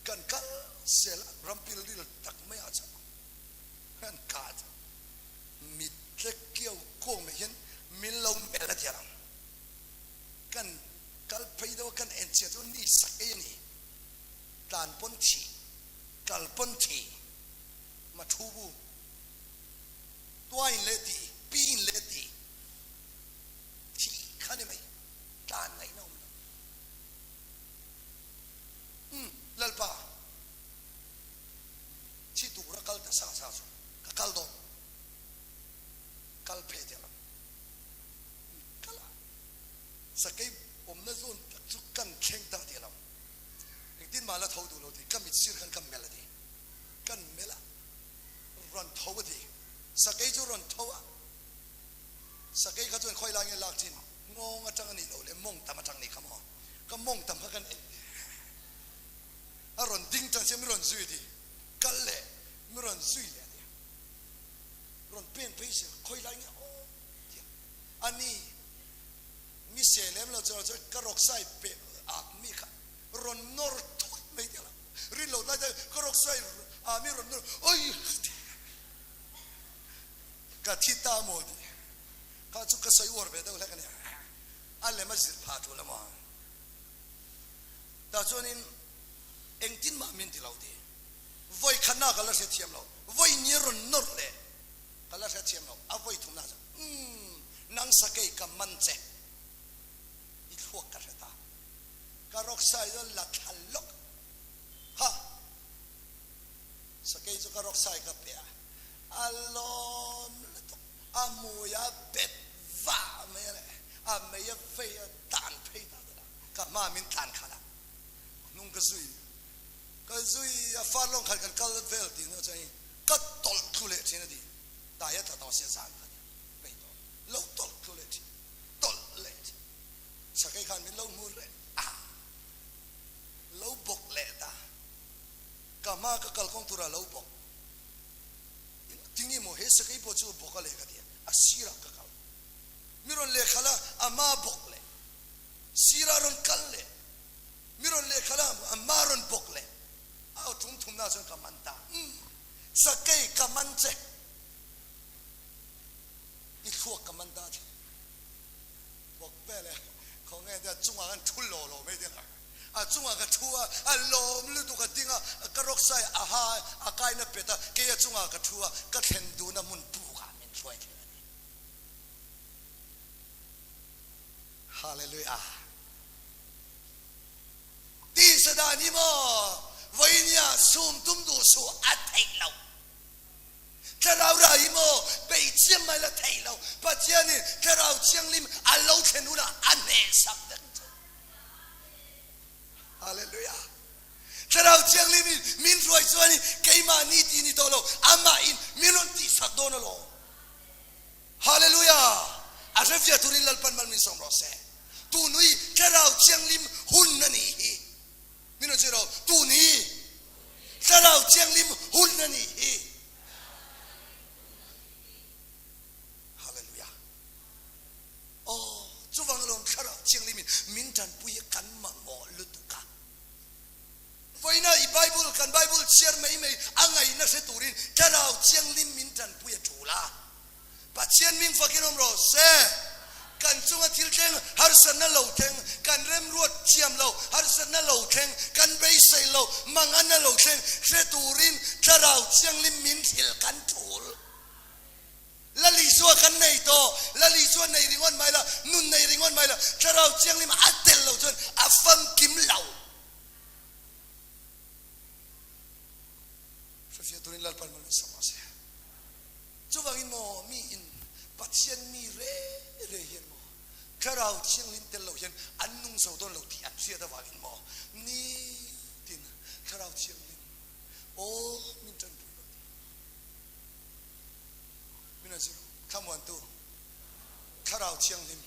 A: Kan kal zel a, rampilril tak mai ah chuan kan kah chu mit tlek kiau kuang mai hian min lo melh a ti ang. Kan kal phei deuh a, kan en chiah chu ni sak ei a ni. Tlan pawn thi, kal pawn thi, ma thu bu, tuain leh ti, piin leh ti, thi kha ni mai, tlan ngaihna awm lo. Umm Lalpa, thi tura kal ta sa sa chu ka kal dawn, kal phei der ang. Kal a, sakei awmna zawn tak chu kan thleng ta tih a lo. Engtin mah la tho duh lo tih ka mit sir khan ka melh a ti. Kan melh a, rawn tho a ti. Sakei chu rawn tho a, sakei kha chuan khawi lai nge lak chin? Nghawng atang a nih loh leh mawng tam atang nih kha maw? Ka mawng tam kha kan ei a rawn ding tan sia mi rawn zui ti kal leh mi rawn zui leh a nia rawn pen phei sia khawi lai nge aw tia a ni mi se lem lo chuan chuan ka rawk sai pe ak mi kha rawn nawr thut mai tia rin lo lai ka rawk sai a mi rawn nawr oi ka thi ta maw ti Kha chu ka sawi uar ve deuh hlek a nia. A lem a zir phah thu lam a. Tah chuanin engtin mah min ti lo ti. Vawi khatna ka la hrethiam lo. Vawi ni a rawn nawr leh ka la hrethiam lo. A vawi thumna chuan umm nang sakei ka man che. I thluak ka hre ta. Ka rawk sai chuan la thla lawk. Ha! Sakei chu ka rawk sai ka pe a. A lawm lutuk. A hmui a bet vah mai a le, a mei a vei a tan phei ta ta ka hma min tlan khalh a, hnung ka zui ka zui a far lawng khat kan kal vel tih hnu chuan ka tawlh thlu leh thin a ti, dai a tla tawh sia zan kha nia peih tawh lo tawlh thlu leh thin tawlh leh thin sakei khan min lo hmu reng a lo bawk leh ta ka hma ka kalkawng tura lo bawk. Tinge maw he sakei pawh chu bawk a leh ka ti a, a sirah ka kal. Mi rawn lehkhalh a, a ma bawk leh. Sirah rawn kal leh. Mi rawn lehkhalh a, a ma rawn bawk leh. A tum thumna chuan ka man ta. Umm, sakei ka man che. I thluak ka man ta che. Bawk vel e, khawnge tia chungah khan thu law law mai tia. A chungah ka thu a, a lawm lutuk a ding a, ka rawk sai a ha a kaina pet a, kei a chungah ka thu a, ka thlen duna hmun pukah min hruai thleng a ni. Hallelujah! Tisa dan hi maw vawinia sum tum duh suh a theih loh. Thlarau rah hi maw beih chiam mai la theih loh. Pathianin Thlarau Thianghlim a lo thlen hunah a hnehsak vek chu. Hallelujah. Thlarau Thianghlim in min hruai chuan in keimah ni ti ni tawh lo, amah in min rawn tihsak dawn alawm. Hallelujah. A hrefiah turin Lalpan mal min sawm rawh se. Tunui Thlarau Thianghlim hun a nih hi. Min rawn zir rawh. Tun hi Thlarau Thianghlim hun a nih hi. Hallelujah. Aw, chuvang alawm Thlarau Thianghlimin min tanpui hi kan mamawh lutuk a. Vawiina i Bible, kan Bible chhiar mai mai a ngaihna hre turin Thlarau Thianghlim min tanpui a tul a. Pathian ming fakin awm rawh se. Kan chunga thil thleng harsatna lo thleng, kan remruat thiam lo harsatna lo thleng, kan beisei lo manganna lo thleng hre turin Thlarau Thianghlim min thil kan tul. Lal Isua kan nei tawh, Lal Isua nei ringawt mai la, nun nei ringawt mai la, Thlarau Thianghlim a tel lo chuan a famkim lo. Hrefiah turin Lalpan mal min sawm rawh se. Chuvangin maw mi in Pathian mi re re hian maw Thlarau Thianghlim tel lo hian an nung zo dawn lo tih an hriat avangin maw nitin Thlarau Thianghlim aw min tanpui rawh tih Min rawn zir thlamuantu Thlarau Thianghlim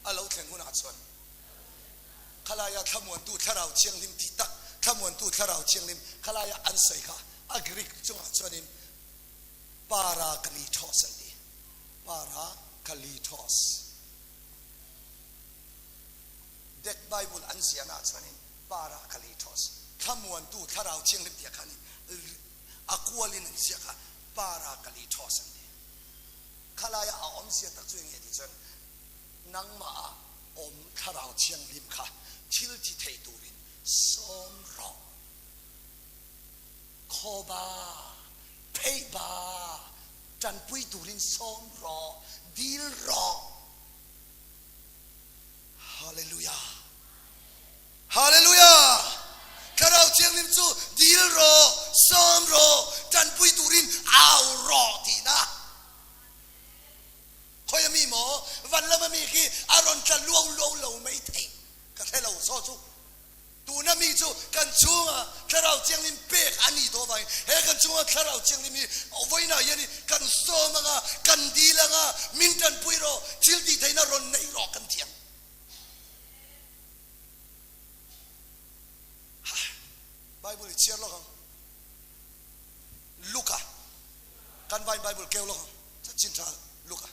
A: a lo thlen hunah chuan khalaia thlamuantu Thlarau Thianghlim tih tak thlamuantu Thlarau Thianghlim khalaia an sawi kha a Greek chungah chuanin Parakletos an ti. Parakletos. Dek Bible an ziahnaah chuanin Parakletos, thlamuantu Thlarau Thianghlim tih kha a ni. A kualin an ziak a, Parakletos an ti. Khalaia a awmzia tak chu eng nge tih chuan nangmah a awm Thlarau Thianghlim kha thil ti thei turin sawm rawh. Khaw ba, pheih ba, tanpui turin sawm rawh, dil rawh. Hallelujah. Hallelujah! Thlarau Thianghlim chu dil rawh, sawm rawh, tanpui turin au rawh tihna. Khawi a mi maw? Van lama mi khi a rawn tla luau luau lo mai thei. Ka hre lo saw chu. Tuna mi chu kan chhunga Thlarau Thianghlim pek a ni tawh avangin he kan chhunga Thlarau Thianghlim hi vawiinah hianin kan sawm anga, kan dil anga, min tanpui rawh, thil tih theihna rawn nei. tawk kan thiam. Bible i chhiar lawk ang. Luka kan vain Bible keu lawk ang. Chanchin tha Luka.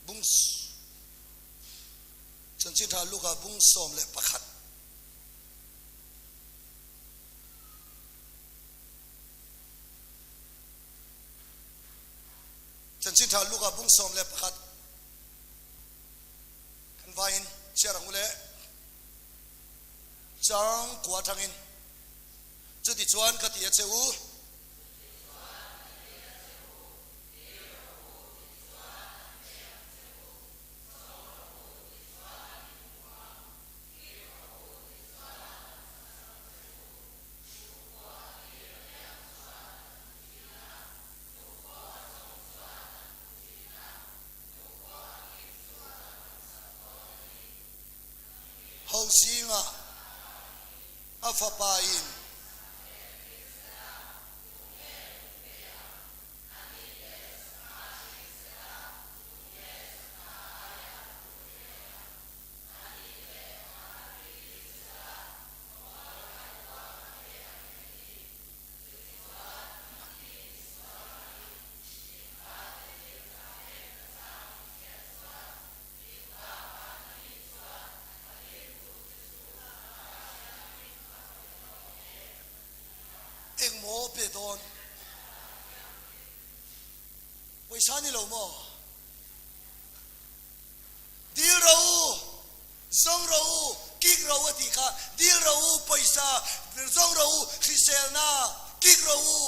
A: Bung Chanchin tha Luka bung 11. Chanchin tha Luka bung 11 kan vain chhiar ang u le. Chang kua tangin chuti chuan ka ti a che u. Ho zingah a fapa in. Engmaw pe dawn? Pawisa ni lo maw? Dil ro u, zawng ro u, kik ro a tih kha. Dil ro u, pawisa, zawng ro u, hriselna, kik ro u,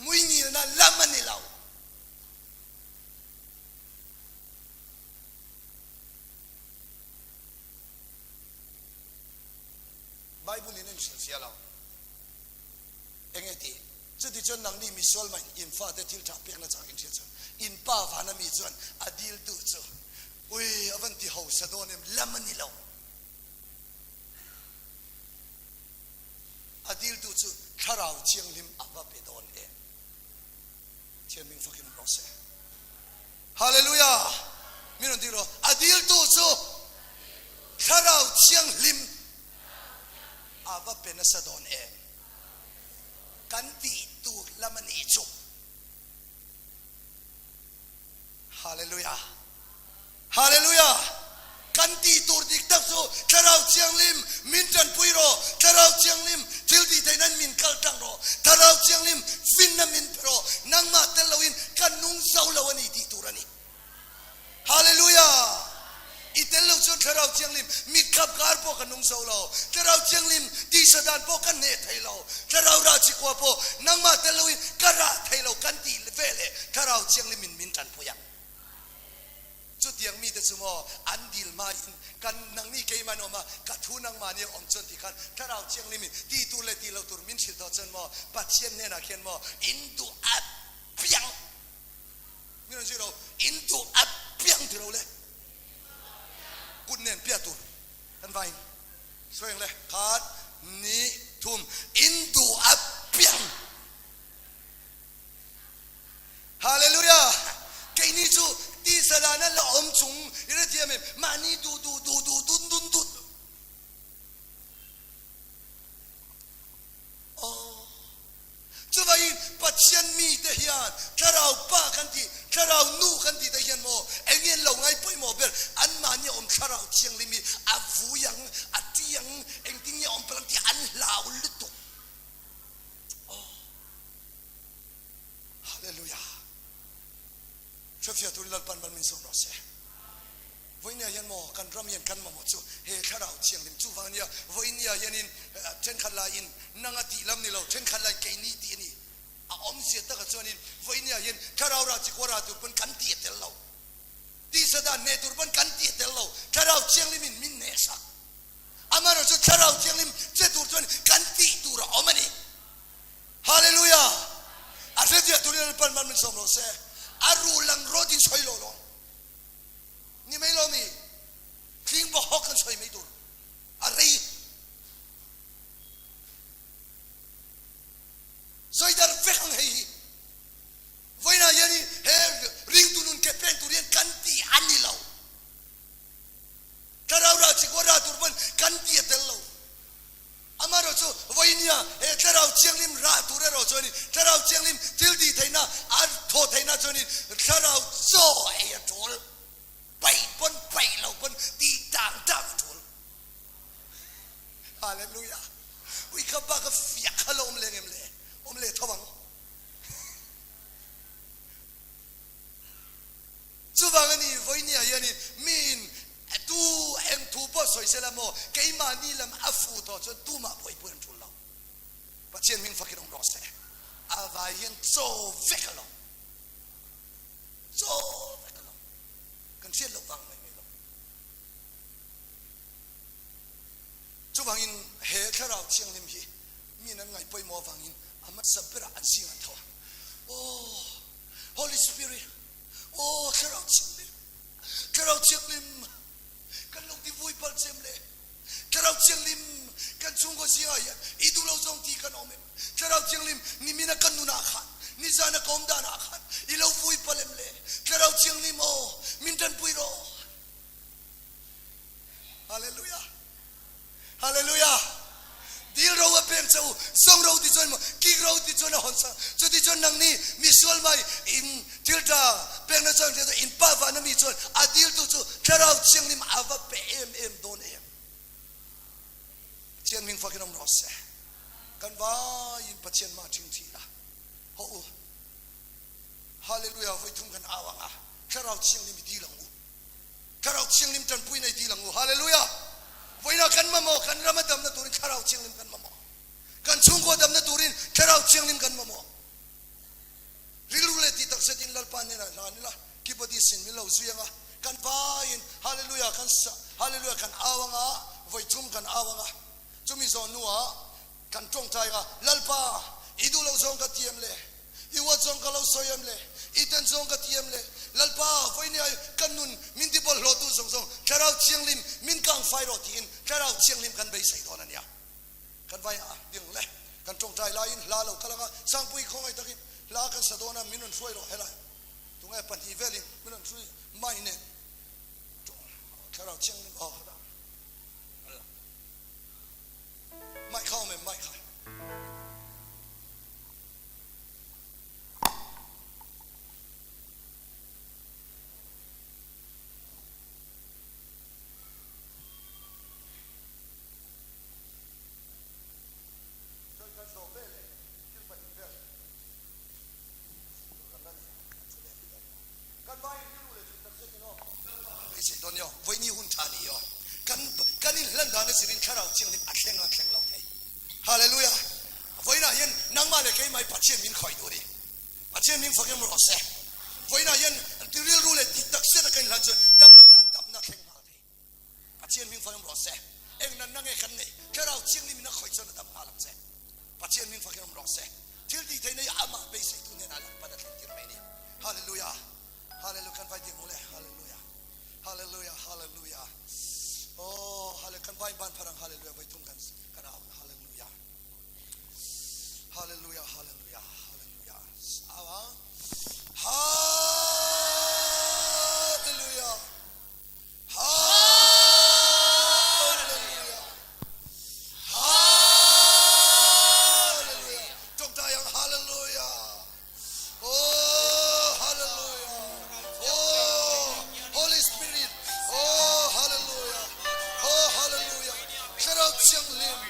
A: muingilna lam a ni lo. Bible in a inhrilhfiah lo. Enge tih? Chuti chuan nangni misual mai in fate thil tha pekna chang in hria chuan in pa vana mi chuan a dil tu chu ui a van ti hausa dawn em lam a ni lo. A dil tu chu thlarau thianghlim a va pe dawn em. Thian ming fakin rawh se. Hallelujah! Min rawn ti rawh. A diltu chu Thlarau Thianghlim a va pe nasa dawn em? Kan tih tur lam a nih chu. Hallelujah! Hallelujah! Kan tih tur dik tak chu Thlarau Thianghlim min tanpui rawh, Thlarau Thianghlim thil tih theih nan min kal tlang rawh, Thlarau Thianghlim finna min pe rawh, nangmah tel loin ka nung zo lo a ni tih tur a ni. Hallelujah! I tel lo chuan Thlarau Thianghlim mit khap kar pawh ka nung zo lo, Thlarau Thianghlim tisa dan pawh ka hneh thei lo, Thlarau rah chikua pawh nangmah tel loin ka rah thei lo kan tih veleh Thlarau Thianghlim in min tanpui ang. Chutiang mite chu maw an dil hmain kan nangni keimah an awm a, ka thu nangmahni a awm chuan ti khan Thlarau Thianghlimin ti tur leh ti lo tur min hrilh tawh chuan maw Pathian hnenah khian maw in duh a piang min rawn zir lo, in duh a piang ti lo le kut nen piah tur kan vain sawi ang le khat ni thum in duh a piang. Hallelujah! Keini chu tisa dana la awm chung i hrethiam em? Mahni duh duh duh duh dun dun dun. Aw. Chuvangin Pathian mite hian Thlarau Pa kan tih, Thlarau Nu kan tih te hian maw eng nge an lo ngai pawimawh ber? Anmahni a awm Thlarau Thianghlim hi a vui ang, a ti ang, engtin nge a awm palh ang tih an hlau lutuk. Aw. Hallelujah. Hrefiah turin Lalpan mal min sawm rawh se. Vawinia hian maw kan ram hian kan mamawh chu he thlarau thianghlim chu vang ania. Vawinia hianin thenkhat laiin nanga tih lam ni lo, thenkhat laiin keini tih a ni. A awmzia takah chuanin vawinia hian thlarau rah chikua rah tur pawn kan tih a tel lo. Tisa dan hneh tur pawn kan tih a tel lo. Thlarau thianghlimin min hnehsak. Amaherawhchu thlarau thianghlim che tur chuan kan tih tur a awm a ni. Hallelujah! A hrefiah turin Lalpan mal min sawm rawh se. A ruh lang rawt in sawi lo lawng. Ni mai lo mi? Tling bawk hawk kan sawi mai tur. A rei. Sawi. Thianghlim rah tur erawh chuanin Thlarau Thianghlim thil tih theihna a thawh theihna chuanin Thlarau chaw ei a tul. Paih pawn paih lo pawn tih tang tang a tul. Hallelujah. Ui kha bak a fiah kha la awm leng em le? Awm leh tho ang. Chuvang a ni, vawinia hianin miin tu eng thu pawh sawi se la maw, keimahni lam a fu tawh chuan tumah buaipui an tul lo. Pathian hming fakin awm rawh se. A vai hian chaw vek a lo. Chaw vek a lo. Kan hriat loh vang mai mai lo. Chuvangin he Thlarau Thianghlim hi miin an ngaih pawimawh avangin a hmasa berah an zing an tho a. Aw, Holy Spirit, aw Thlarau Thianghlim, Thlarau Thianghlim, kan lo ti vui palh chem le. Thlarau Thianghlim, kan chhungkaw zingah hian i duh lo zawng ti kan awm em? Thlarau Thianghlim, nimina kan nunah khan, nizana ka awm danah khan i lo vui palh em le? Thlarau Thianghlim, aw, min tanpui rawh. Hallelujah. Hallelujah. Dil ro a pek che u, song ro ti chuan maw, kik ro ti chuan a hawn sak. Chuti chuan nang ni misual mai in thil tha pekna chuan in pa vana mi chuan a dil tu chu Thlarau Thianghlim a va pe em em dawn em. Pathian hming fakin awm rawh se. Kan vaiin Pathian mah thing thi la. Ho u. Hallelujah voi thum kan au anga Thlarau Thianghlim i dil ang u. Thlarau Thianghlim ṭanpui nei dil ang u. Hallelujah! Vawiinah kan mamawh, kan rama damna turin Thlarau Thianghlim kan mamawh. Kan chhungkaw damna turin Thlarau Thianghlim kan mamawh. Rilru leh tih takzet in Lalpa hnenah hlan ila, keyboardist in min lo zui anga, kan vaiin Hallelujah kan sa, Hallelujah kan au anga, vawi thum kan au anga, chumi zawh hnuah kan tawngtai anga, Lalpa, i duh loh zawng ka ti em le? I uat zawng ka lo sawi em le? I ten zawng ka ti em le? Lalpa, vawinia ka nun min ti bawlhhlawhtu zawng zawng Thlarau Thianghlim min kang fai rawh tiin Thlarau Thianghlim kan beisei dawn a nia. Kan vai a ding le. Kan tawngtai laiin hla lo kal anga Sangpui khawngaih takin hla kan sa dawn a, min rawn hruai rawh helai. Tunge pahnih velin min rawn hrui mai nen Thlarau Thianghlim aw Mai kha awm em mai kha. Kan in hlan dan a zirin thlarau thianghlim a thleng a thleng lo thei. Hallelujah! Vawiinah hian nangmah leh keimah hi Pathian min khawih duh a ni. Pathian min fak em rawh se. Vawiinah hian rilru leh tih tak zet a ka inhlan chuan damlo tan damna thleng nghal thei. Pathian min fak em rawh se. Eng nanna nge kan neih? Thlarau Thianghlim in a khawih chuan a dam nghal ang che. Pathian min fak em rawh se. Thil tih theihna hi amah beiseitu hnenah Lalpan a thlen tir mai a ni. Hallelujah! Hallelujah! Kan vai ding u le. Hallelujah! Hallelujah Hallelujah Oh Hallelujah kan vai ban pharang Hallelujah vai thum kan kan au Hallelujah Hallelujah Hallelujah Hallelujah Awa Hallelujah Hallelujah Hallelujah Tong tayang Hallelujah Oh, hallelujah. Oh, Holy Spirit. Oh, hallelujah. Oh, hallelujah. Thlarau Thianghlim.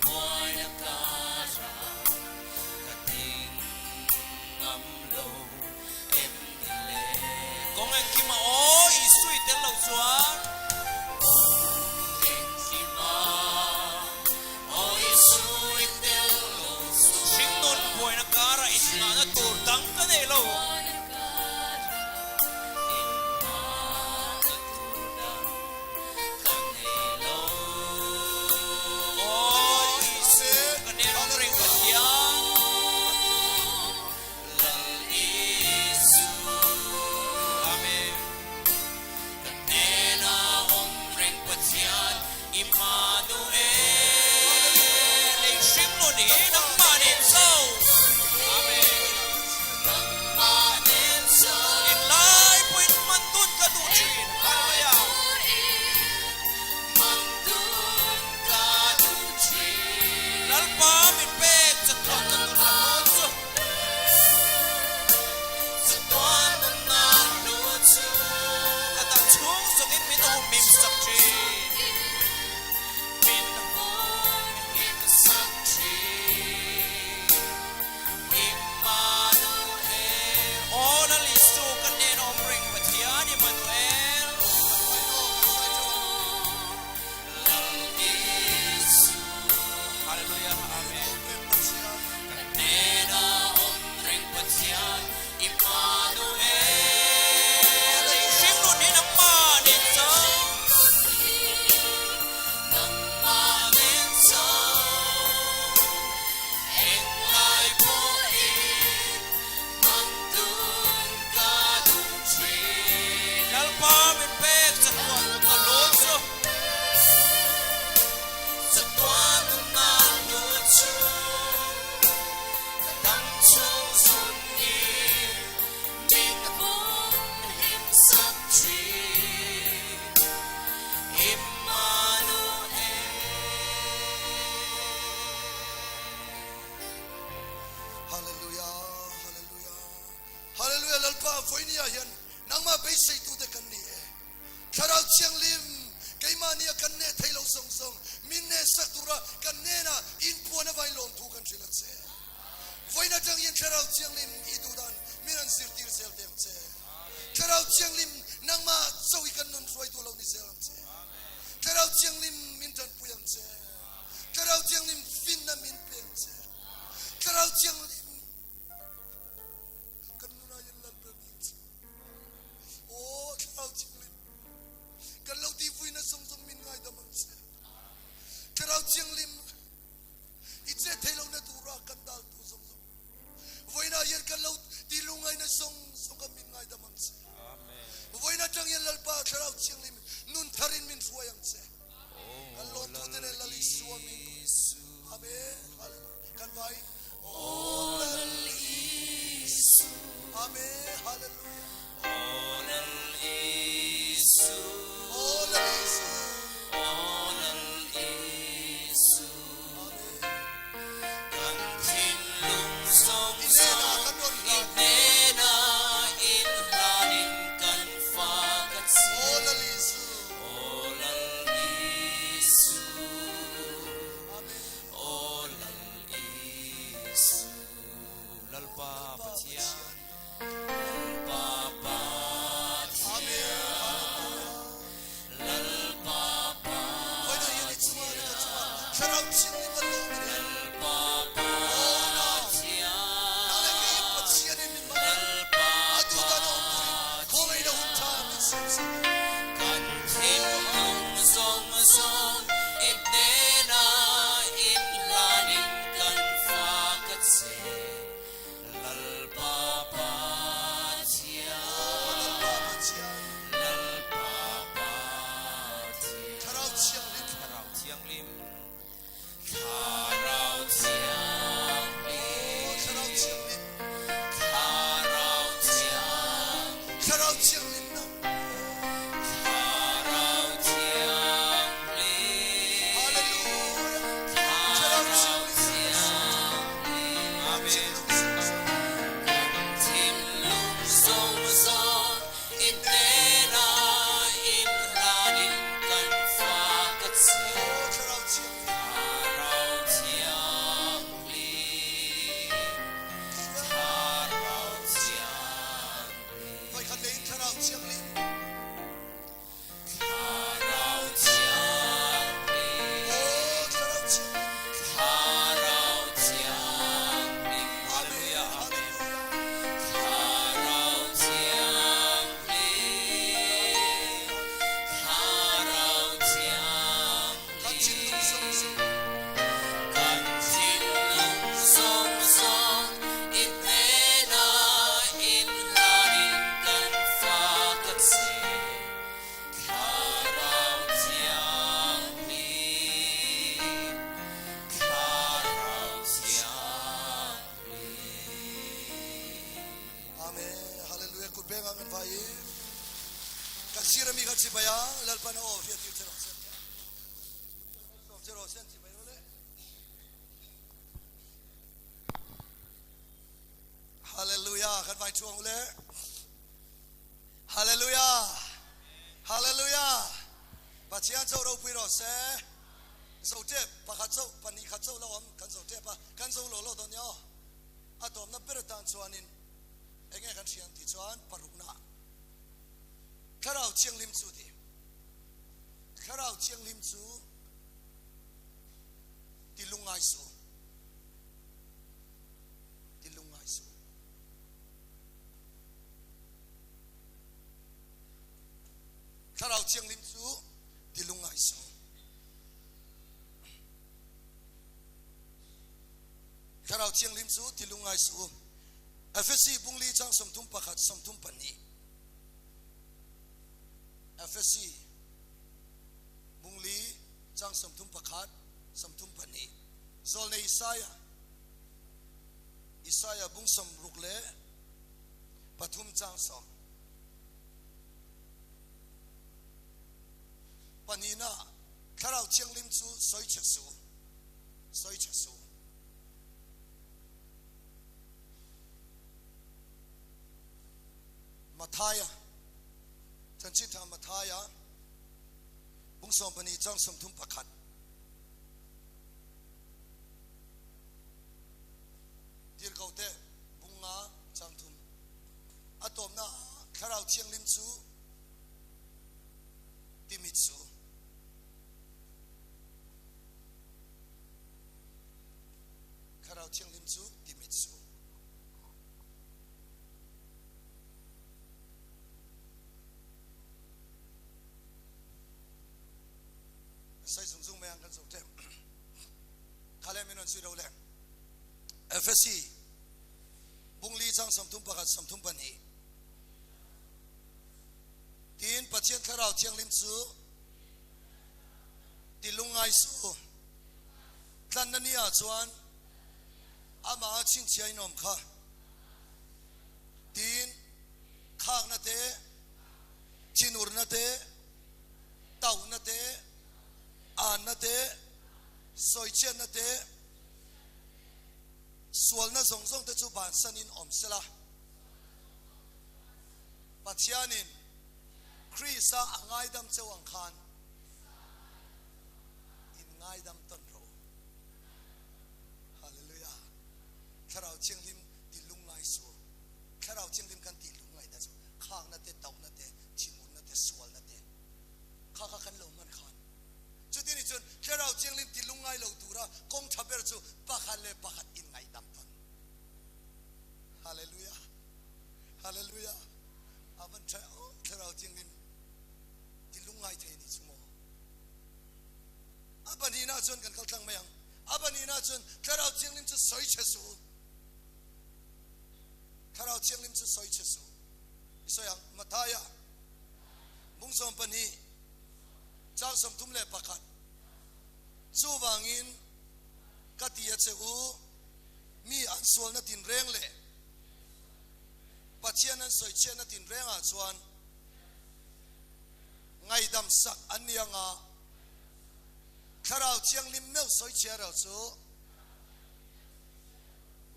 B: Buaina karah hian ka ding ngam lo. Kawng engkima aw Isu tel lo chuan. Hringnun buaina karah inhah tur dang ka nei lo.
C: Kawng engkima aw Isu i tel lo chuan. Kawng engkima aw Isu i tel lo chuan. Hringnun buaina karah inngahna tur dang ka nei lo. Aw Isu ka nen reng Pathian. Amen. Ka hnena awm reng Pathian Immanuel. Lei hringnun hi nangmah nen zo. Amen. Nangmah nen zo. Englai pawhin hman dun ka duh thin. Hallelujah. Lalpa min pek chatuan ka nun la dawn chu. Ka dam chhung zawngin min hum him sak thin. Min hum him sak thin. Immanuel. Aw Lal Isu ka hnen awm reng Pathian Immanuel. Lal Isu. Hallelujah. Amen. Ka hnena awm reng Pathian Immanuel. Lei hringnun hi nangmah nen chauh. Lalpa min pek chatuan ka lun chu. Chatuan nunna hlu chu ka dam chung zungin min humhim sak thin. Immanuel.
A: Hallelujah, hallelujah, hallelujah Lalpa vawinia hian nangmah beiseitute kan ni e. Thlarau Thianghlim keimahni a kan neh thei lo zawng zawng min neh sak tura kan hnenah inpuan avain lawmthu kan hrilh a che. Vawiin atang hian Thlarau Thianghlim i duh dan min rawn zirtir zel teh ang che. Thlarau Thianghlim nangmah chauh i kan nun hruaitu lo ni zel ang che. Thlarau Thianghlim min tanpui ang che. Thlarau Thianghlim finna min pe ang che. Thlarau Thianghlim kan nunah hian lal ber ni ang che. Aw Thlarau Thianghlim kan lo tihvuina zawng zawng min ngaidam ang che. Thlarau Thianghlim i che thei lohna tura kan daltu zawng zawng vawiinah hian kan lo tihlungaina zawng zawng kha min ngaidam ang che. Vawiin atang hian Lalpa Thlarau Thianghlim nun tharin min hruai ang che. Kan lawmthu te nen Lal Isua min Amen. Hallelujah. Kan vai.
C: Aw Lal Isu.
A: Amen. Hallelujah.
C: Aw Lal Isu.
A: Aw Lal Isu.
C: Aw Lal Isu. Kan thinlung zawng zawng i hnena in hlanin kan fak a che.
A: Aw Lal Isu.
C: Aw Lal Isu. Aw Lal Isu. Lalpa Pathian. Lalpa Pathian. Lalpa Pathian. Lalpa Pathian. Lalpa Pathian. Kan thinlung zawng zawng i hnena inhlanin kan fak a che. Lalpa Pathian. Lalpa Pathian.
A: Thlarau Thianghlim.
C: Thlarau Thianghlim. Thlarau Thianghlim.
A: Thlarau Thianghlim.
C: Thlarau Thianghlim.
A: Thlarau Thianghlim na.
C: Thlarau Thianghlim.
A: Hallelujah. Thlarau Thianghlim.
C: Amen. Kan thinlung zawng zawng i hnena inhlanin kan fak a che.
A: Thlarau Thianghlim.
C: Thlarau Thianghlim. Thlarau Thianghlim.
A: Voikhat le in Thlarau Thianghlim.
C: Thlarau Thianghlim.
A: Oh, Thlarau Thianghlim.
C: Thlarau Thianghlim. Hallelujah. Amen. Thlarau Thianghlim. Thlarau Thianghlim.
A: Kan thinlung zawng zawng.
C: Kan thinlung zawng zawng i hnena inhlanin kan fak a che. Thlarau Thianghlim. Thlarau Thianghlim.
A: Amen. Hallelujah. Kut beng ang vai. Kan sirami kan si baya lalpan o fiat tir chero sen. Chero sen si bayo le. Hallelujah. Kan vai chuang le. Hallelujah. Hallelujah. Pathian cho ropui rawh se. Zo tep pakhat zo pahnih khat zo lo awm kan zo tep a kan zo lo lo dawn nia aw. A tawmna ber atan chuanin enge kan hriat tih chuan parukna Thlarau Thianghlim chu ti. Thlarau Thianghlim chu ti lungngai suh. Ti lungngai suh. Thlarau Thianghlim chu ti lungngai suh. Thlarau Thianghlim chu ti lungngai suh. Efesi bungli chang 31 32. Efesi bungli chang 31 32. Zawlnei Isaiah Isaiah bung 63 chang 10. Pahnihna Thlarau Thianghlim chu sawichhe suh. Sawichhe suh. Mathaia Chanchin Tha Mathaia bung 12 chang 31. Tirhkohte bung 5 chang 3. A tawpna Thlarau Thianghlim chu timi chu Thlarau Thianghlim chu timi chu sai zung zung mai ang kan zo tem khale min on sui lo le Efesi bungli chang 31 32 Tin Pathian Thlarau Thianghlim chu ti lungngai su. Tlanna ni ah chuan amah a chhinchhiah in awm kha. Tin. te, tauhna te, anna te, sawichhiatna te, sualna zawng zawng te chu bansanin awm sela. Pathianin Krista a ngaidam cheu ang khan in ngaidam tawn rawh u. Hallelujah. Thlarau Thianghlim ti lungngai su. Thlarau Thianghlim kan tih lungngaihna chu khakna te, tauhna te, thinurna te, sualna te kha kha kan lo hman khan. Chuti ni chuan Thlarau Thianghlim ti lungngai lo tura kawng tha ber chu pakhat leh pakhat in ngaihdam tawn. Hallelujah. Hallelujah. A van tha o Thlarau Thianghlim ti lungngai thei ni chu maw. A pahnihna chuan kan kal tlang mai ang. A pahnihna chuan Thlarau Thianghlim chu sawi che suh u. Thlarau Thianghlim chu sawi che suh u. I sawi ang, Mathaia bung 12 chang 31. Chuvangin ka ti a che u, mi an sualna tinreng leh Pathian an sawi chhiatna tinrengah chuan ngaidam sak an ni anga Thlarau Thianghlim meuh sawi chhia reuh chu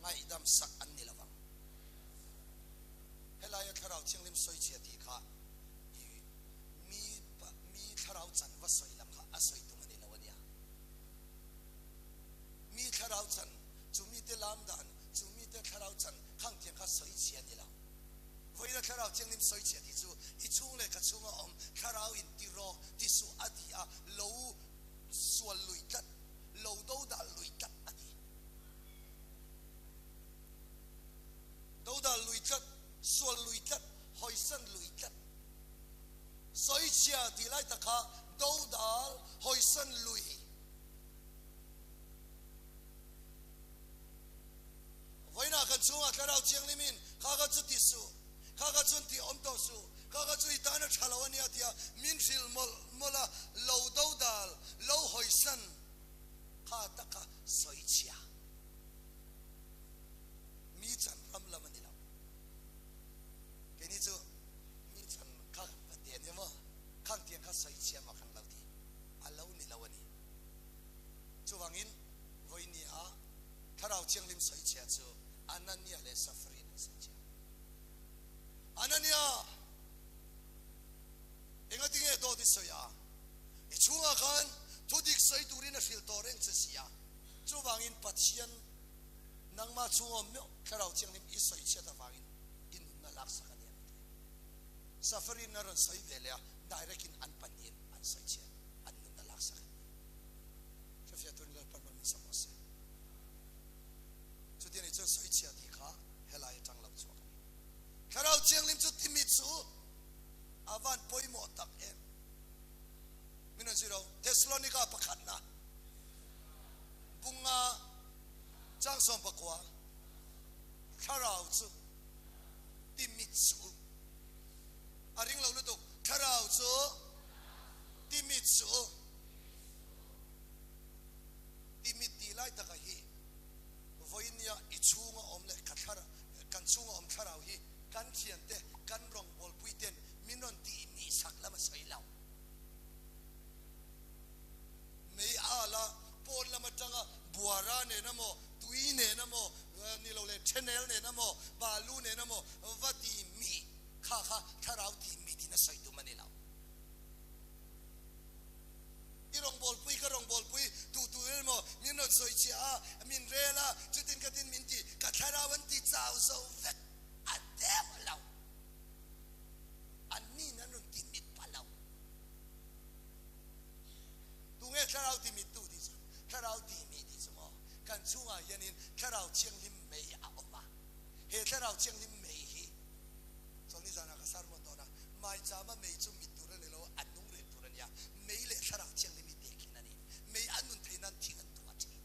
A: ngaihdam sak an ni lovang. Helaia Thlarau Thianghlim sawi chhia tih kha i mi mi thlarau chan va sawi lam kha a sawi tum a ni lo a nia. Mi thlarau chan chu mite lam dan chu mite thlarau chan khang tiang kha sawi chhia a ni lo. Vawiina Thlarau Thianghlim sawi chhia tih chu i chhung leh ka chhunga awm thlarau in ti rawh ti suh a ti a, lo sual lui tlat, lo do dal lui tlat a ti. Do dal lui tlat, sual lui tlat, hawisan lui tlat. Sawi chhia tih lai tak kha do dal, hawisan lui. Vawiinah kan chhungah Thlarau Thianghlimin kha kha chu ti suh, kha kha chuan ti awm tawh suh, kha kha chu i tan a tha lo a nia tia min hrilh mawlh mawlh a, lo do dal, lo hawisan kha tak kha sawi chhia. Mi chan ram lam a ni lo. Keini chu mi chan kha va ti a ni maw? Khang tiang kha sawi chhia maw kan lo ti? A lo ni lo a ni. Chuvangin vawiini ah Thlarau Thianghlim sawichhia chu Anania leh Sapphira an sawichhia. Anania, engati nge dawt i sawi a? I chhungah khan thudik sawi turin a hrilh tawh reng che si a. Chuvangin Pathian nangmah chhunga awm meuh Thlarau Thianghlim i sawichhiat avangin i nunna laksak a ni ang ti. Sapphira a rawn sawi ve leh a, direct in an pahnihin an sawichhia, an nunna laksak a ni. Hrefiah turin Lalpan rawn insak rawh se. Chuti anih chuan sawichhia tih kha helai atang lo chhuak a ni. Thlarau Thianghlim chu timi chu a van pawimawh tak em. Min rawn zir ho, Thessalonika pakhatna bunga chang 19, Thlarau chu timi chu a ring lo lutuk, Thlarau chu timi chu. I mit tih lai taka hi vawinia i chhunga awm leh ka thlarau, kan chhunga awm thlarau hi kan thiante, kan rawngbawlpui ten min rawn tih mih sak lam a sawi lo. Mei ala pawn lam atanga buara nen emaw, tui nen emaw, ni lo leh thenel nen emaw, balu nen emaw va tih mih kha kha thlarau tih mit in a sawi tum a ni lo. I rawngbawlpui ka rawngbawlpui tu tu emaw min rawn sawi chhiah a, min rel a, chutin khatin min ti, ka thlarau an ti chau zo vek a deuh lo. An nin an rawn ti mit pah lo. Tunge thlarau ti mit tu tih chu? Thlarau ti mi tih chu maw? Kan chhungah hianin Thlarau Thianghlim mei a awm a, he Thlarau Thianghlim mei hi Chawlhni zanah ka sermon dawn a, maichama mei chu mit tur a ni lo, a nung reng tur a nia. Mei leh Thlarau Thianghlim hi tehkhin a ni. Mei a nun theih nan thing an tuah thin.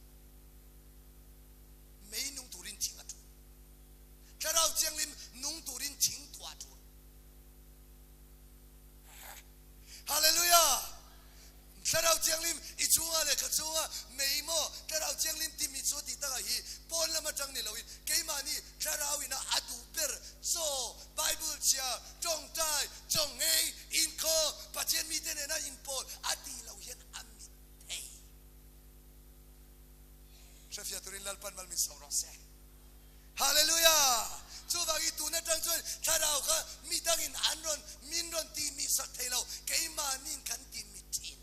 A: Mei nung turin thing a tul. Thlarau Thianghlim nung turin thing tuah a tul. Hallelujah! Thlarau Thianghlim i chhunga leh ka chhunga mei maw Thlarau Thianghlim timi chu tih takah hi pawn lam atang ni loin keimahni Thlarau ina a duh ber chaw, Bible chhiar, tawngtai, chawnghei, inkhawm, Pathian mite nena inpawl a tih loh hian a mit thei. Hrefiah turin Lalpan mal min sawm rawh se. Hallelujah! Chuvangin tun atang chuan thlarau kha midangin an rawn min rawn tih mih sak thei lo, keimahniin kan ti mit thin.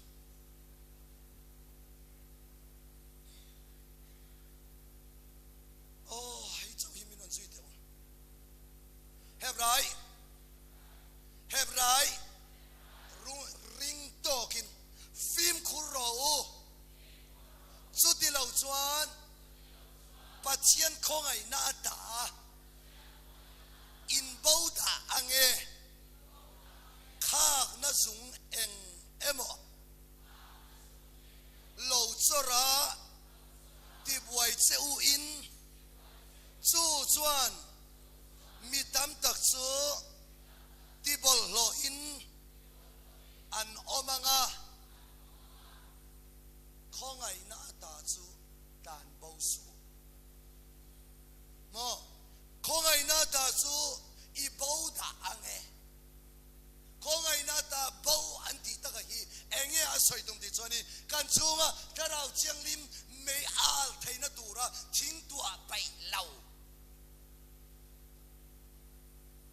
A: Aw, hei chauh hi min rawn zui teh u. Hebrai, Hebrai ring tawkin fimkhur rawh u. Chuti lo chuan Pathian khawngaihna a dah a, in bo dah ang e, khakna zung eng emaw lo chawrh a tibuai che u in, chu chuan mi tam tak chu tibawlhhlawh in an awm ang a. Khawngaihna ata chu tlan bo suh. Maw? Khawngaihna ata chu i bo dah ang e. Khawngaihna ata bo an tih taka hi eng nge a sawi tum tih chuanin kan chhunga Thlarau Thianghlim mei al theihna tura thingtuah paih lo.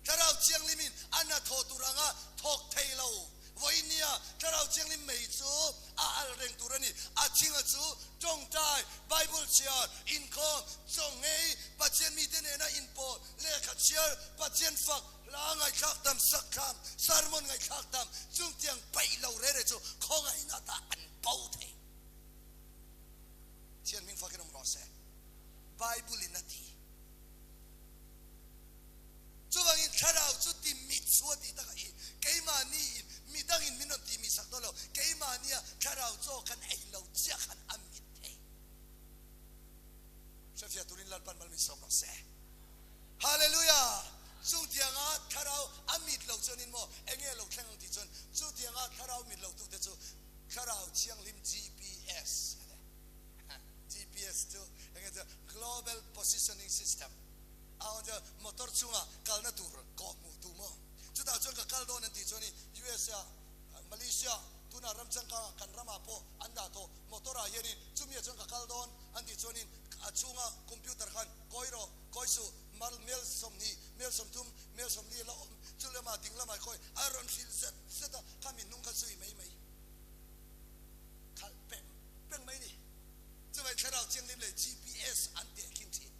A: Thlarau Thianghlimin a hnathawh tur anga thawk thei lo. Vawinia Thlarau Thianghlim mei chu a al reng tur a ni. A thinga chu tawngtai, Bible chhiar, inkhawm, chaw ngei, Pathian mite nena inpawh, lehkha chhiar, Pathian fak, hla ngaihthlak tam, sak thlam, sermon ngaihthlak tam, chungtiang paih lo re re chu khawngaihna tah an bo thei. Thian hming fakin awm rawh se. Bible in a ti. Chuvangin thlarau chu ti mit chu a tih takah hi keimahni in midangin min rawn tih mihsak dawn lo, keimahnia thlarau chaw khan ei lo chiah khan a mit thei. Hrefiah turin Lalpan mal min sawm rawh se. Hallelujah! Chutianga thlarau a mit lo chuanin maw enge lo thleng ang tih chuan chutianga thlarau mit lo tute chu thlarau thianghlim GPS GPS chu enge chu Global Positioning System A awm chuan motor chunga kalna tur kawh hmuh tu maw? Chutah chuan ka kal dawn an tih chuanin USA, Malaysia, tunah ram changkangah kan ramah pawh an dah tawh. Motor ah hianin chumi ah chuan ka kal dawn an tih chuanin a chhunga computer khan kawi rawh, kawi suh, mal mel 20, mel 30, mel 40 a la awm, chu lamah ding lamah kawi a rawn hrilh zet zet a, khami hnung kha zui mai mai khalh peng peng mai ni. Chuvai thlarau thianghlim leh GPS an tehkhin thin.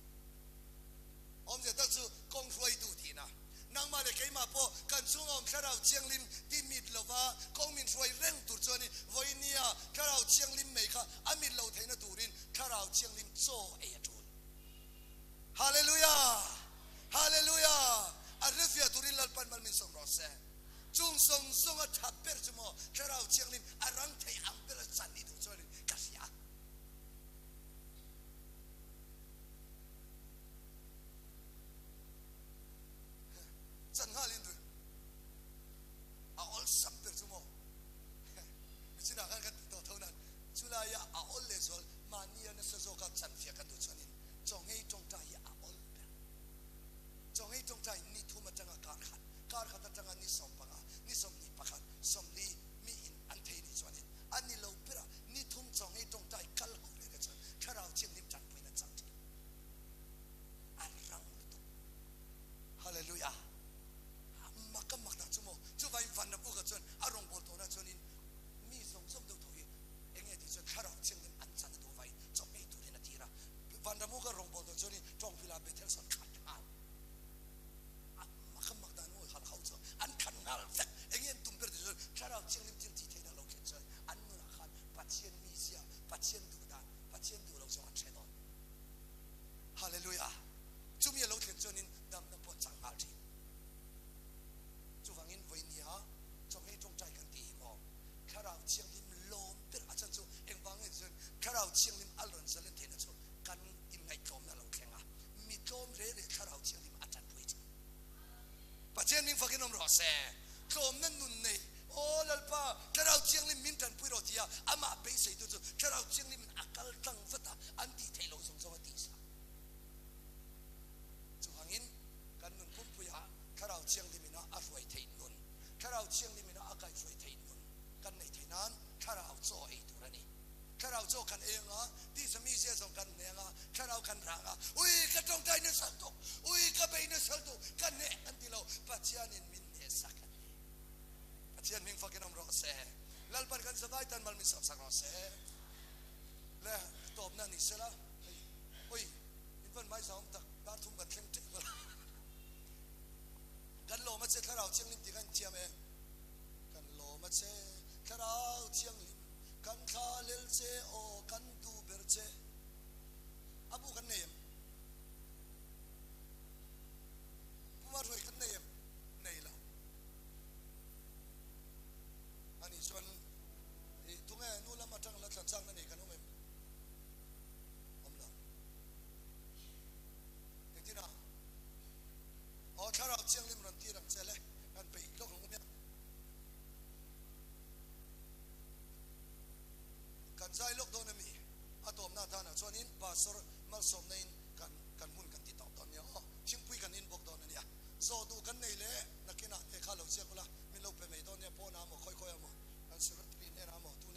A: Awmzia tak chu kawng hruaitu tihna. Nangmah leh keimah pawh kan chhunga awm Thlarau Thianghlim ti mit lova kawng min hruai reng tur chuanin vawinia Thlarau Thianghlim mai kha a mit lo theihna turin Thlarau Thianghlim chaw ei a tul. Hallelujah! Hallelujah! A rilfiah turin Lalpan mal min sawm rawh se. Chung zawng zawnga tha ber chu maw Thlarau Thianghlim a rang thei ang bera chan i duh chuanin ka hria. Chan nghal in duh a awl sam ber chu maw michinah khan kan ti tawh tho nan chulaia a awl leh zual mahni a nasa zawka chan fiah kan duh chuanin chaw ngei tawngtai hi a awl ber chaw ngei tawngtai ni thum atanga kar khat kar khat atanga ni 15 ni 21 40 mi in an thei ni chuanin a ni lo bera ni thum chaw ngei tawngtai kal ho leh te chuan thlarau thianghlim tanpuina chang thin a rang lutuk. Hallelujah. Mak ka mak dah chu maw? Chuvain van ram uka chuan a rawngbâwl tawhna chuanin mi zawng zawng deuh tho hi eng nge tih chuan thlarau thianghlim an chan a duh vain chaw ngei turin a tir a. Van ram uka rawngbâwl tawh chuanin tawngpila Bethel sawn khat nghal. A mak a mak dan maw hal ho chuan an khat nghal vek. Eng nge an tum ber tih chuan thlarau thianghlim thil tih theihna lo thlen chuan an nunah khan Pathian mizia, Pathian duh dan, Pathian duh lo zawng an hre dawn. Hallelujah! Chumi a lo thlen chuanin damna pawh chang nghal thin. Chuvangin vawinia chawhmeh tawngtai kan tih hi maw Thlarau Thianghlim lawm ber a chan chu engvang nge chuan Thlarau Thianghlim a rawn zalen theihna chu kan inngaihtlawmna a lo thleng a, mi tlawm re re Thlarau Thianghlim a tanpui thin. Pathian ming fakin awm rawh se. Tlawmna nun nei, Aw Lalpa, Thlarau Thianghlim min tanpui rawh tia amah beiseitu chu Thlarau Thianghlimin a kal tlang vat a, an tih theih loh zawng zawng a tih sa. Chuvangin kan nun pumpuiah Thlarau Thianghlimina a hruai theih nun, Thlarau Thianghlimina a kaihhruai theih nun. kan neih theih nan thlarau chaw ei tur a ni. Thlarau chaw kan ei anga, tisa mizia zawng kan hneh anga, thlarau kan rah anga, ui ka tawngtai nasa lutuk, ui ka bei nasa lutuk, ka hneh kan ti lo, Pathianin min hneh sak a ni. Pathian hming fakin awm rawh se. Lalpan kan zavai tan mal min sawm sak rawh se. Le tawpna ni sela, hei, ui, in van mai zau awm tak, dar thum kan thleng tep a. Kan lawm a che thlarau thianghlim tih kha in thiam e. Kan lawm a che thlarau thianghlim, kan thla lel che aw kan duh ber che. A bu kan nei em? Puma ruai kan nei em? Nei lo. Ani chuan i tunge nu lam atang la thlan chakna nei kan awm em? Awm lo. Engtin a? Aw thlarau thianghlim rawn tir ang che le, kan peih lawk ang u hmiang. Kan zai lawk dawn a mi? A tawpna atan ah chuanin Pastor malsawmna in kan kan hun kan ti tawp dawn nia aw, thingpui kan in bawk dawn a nia. Zawh duh kan nei leh nakinah te kha lo ziak ula, min lo pe mai dawn nia, pawnah maw khawi khawi ah maw, kan secretary hnenah maw, tun.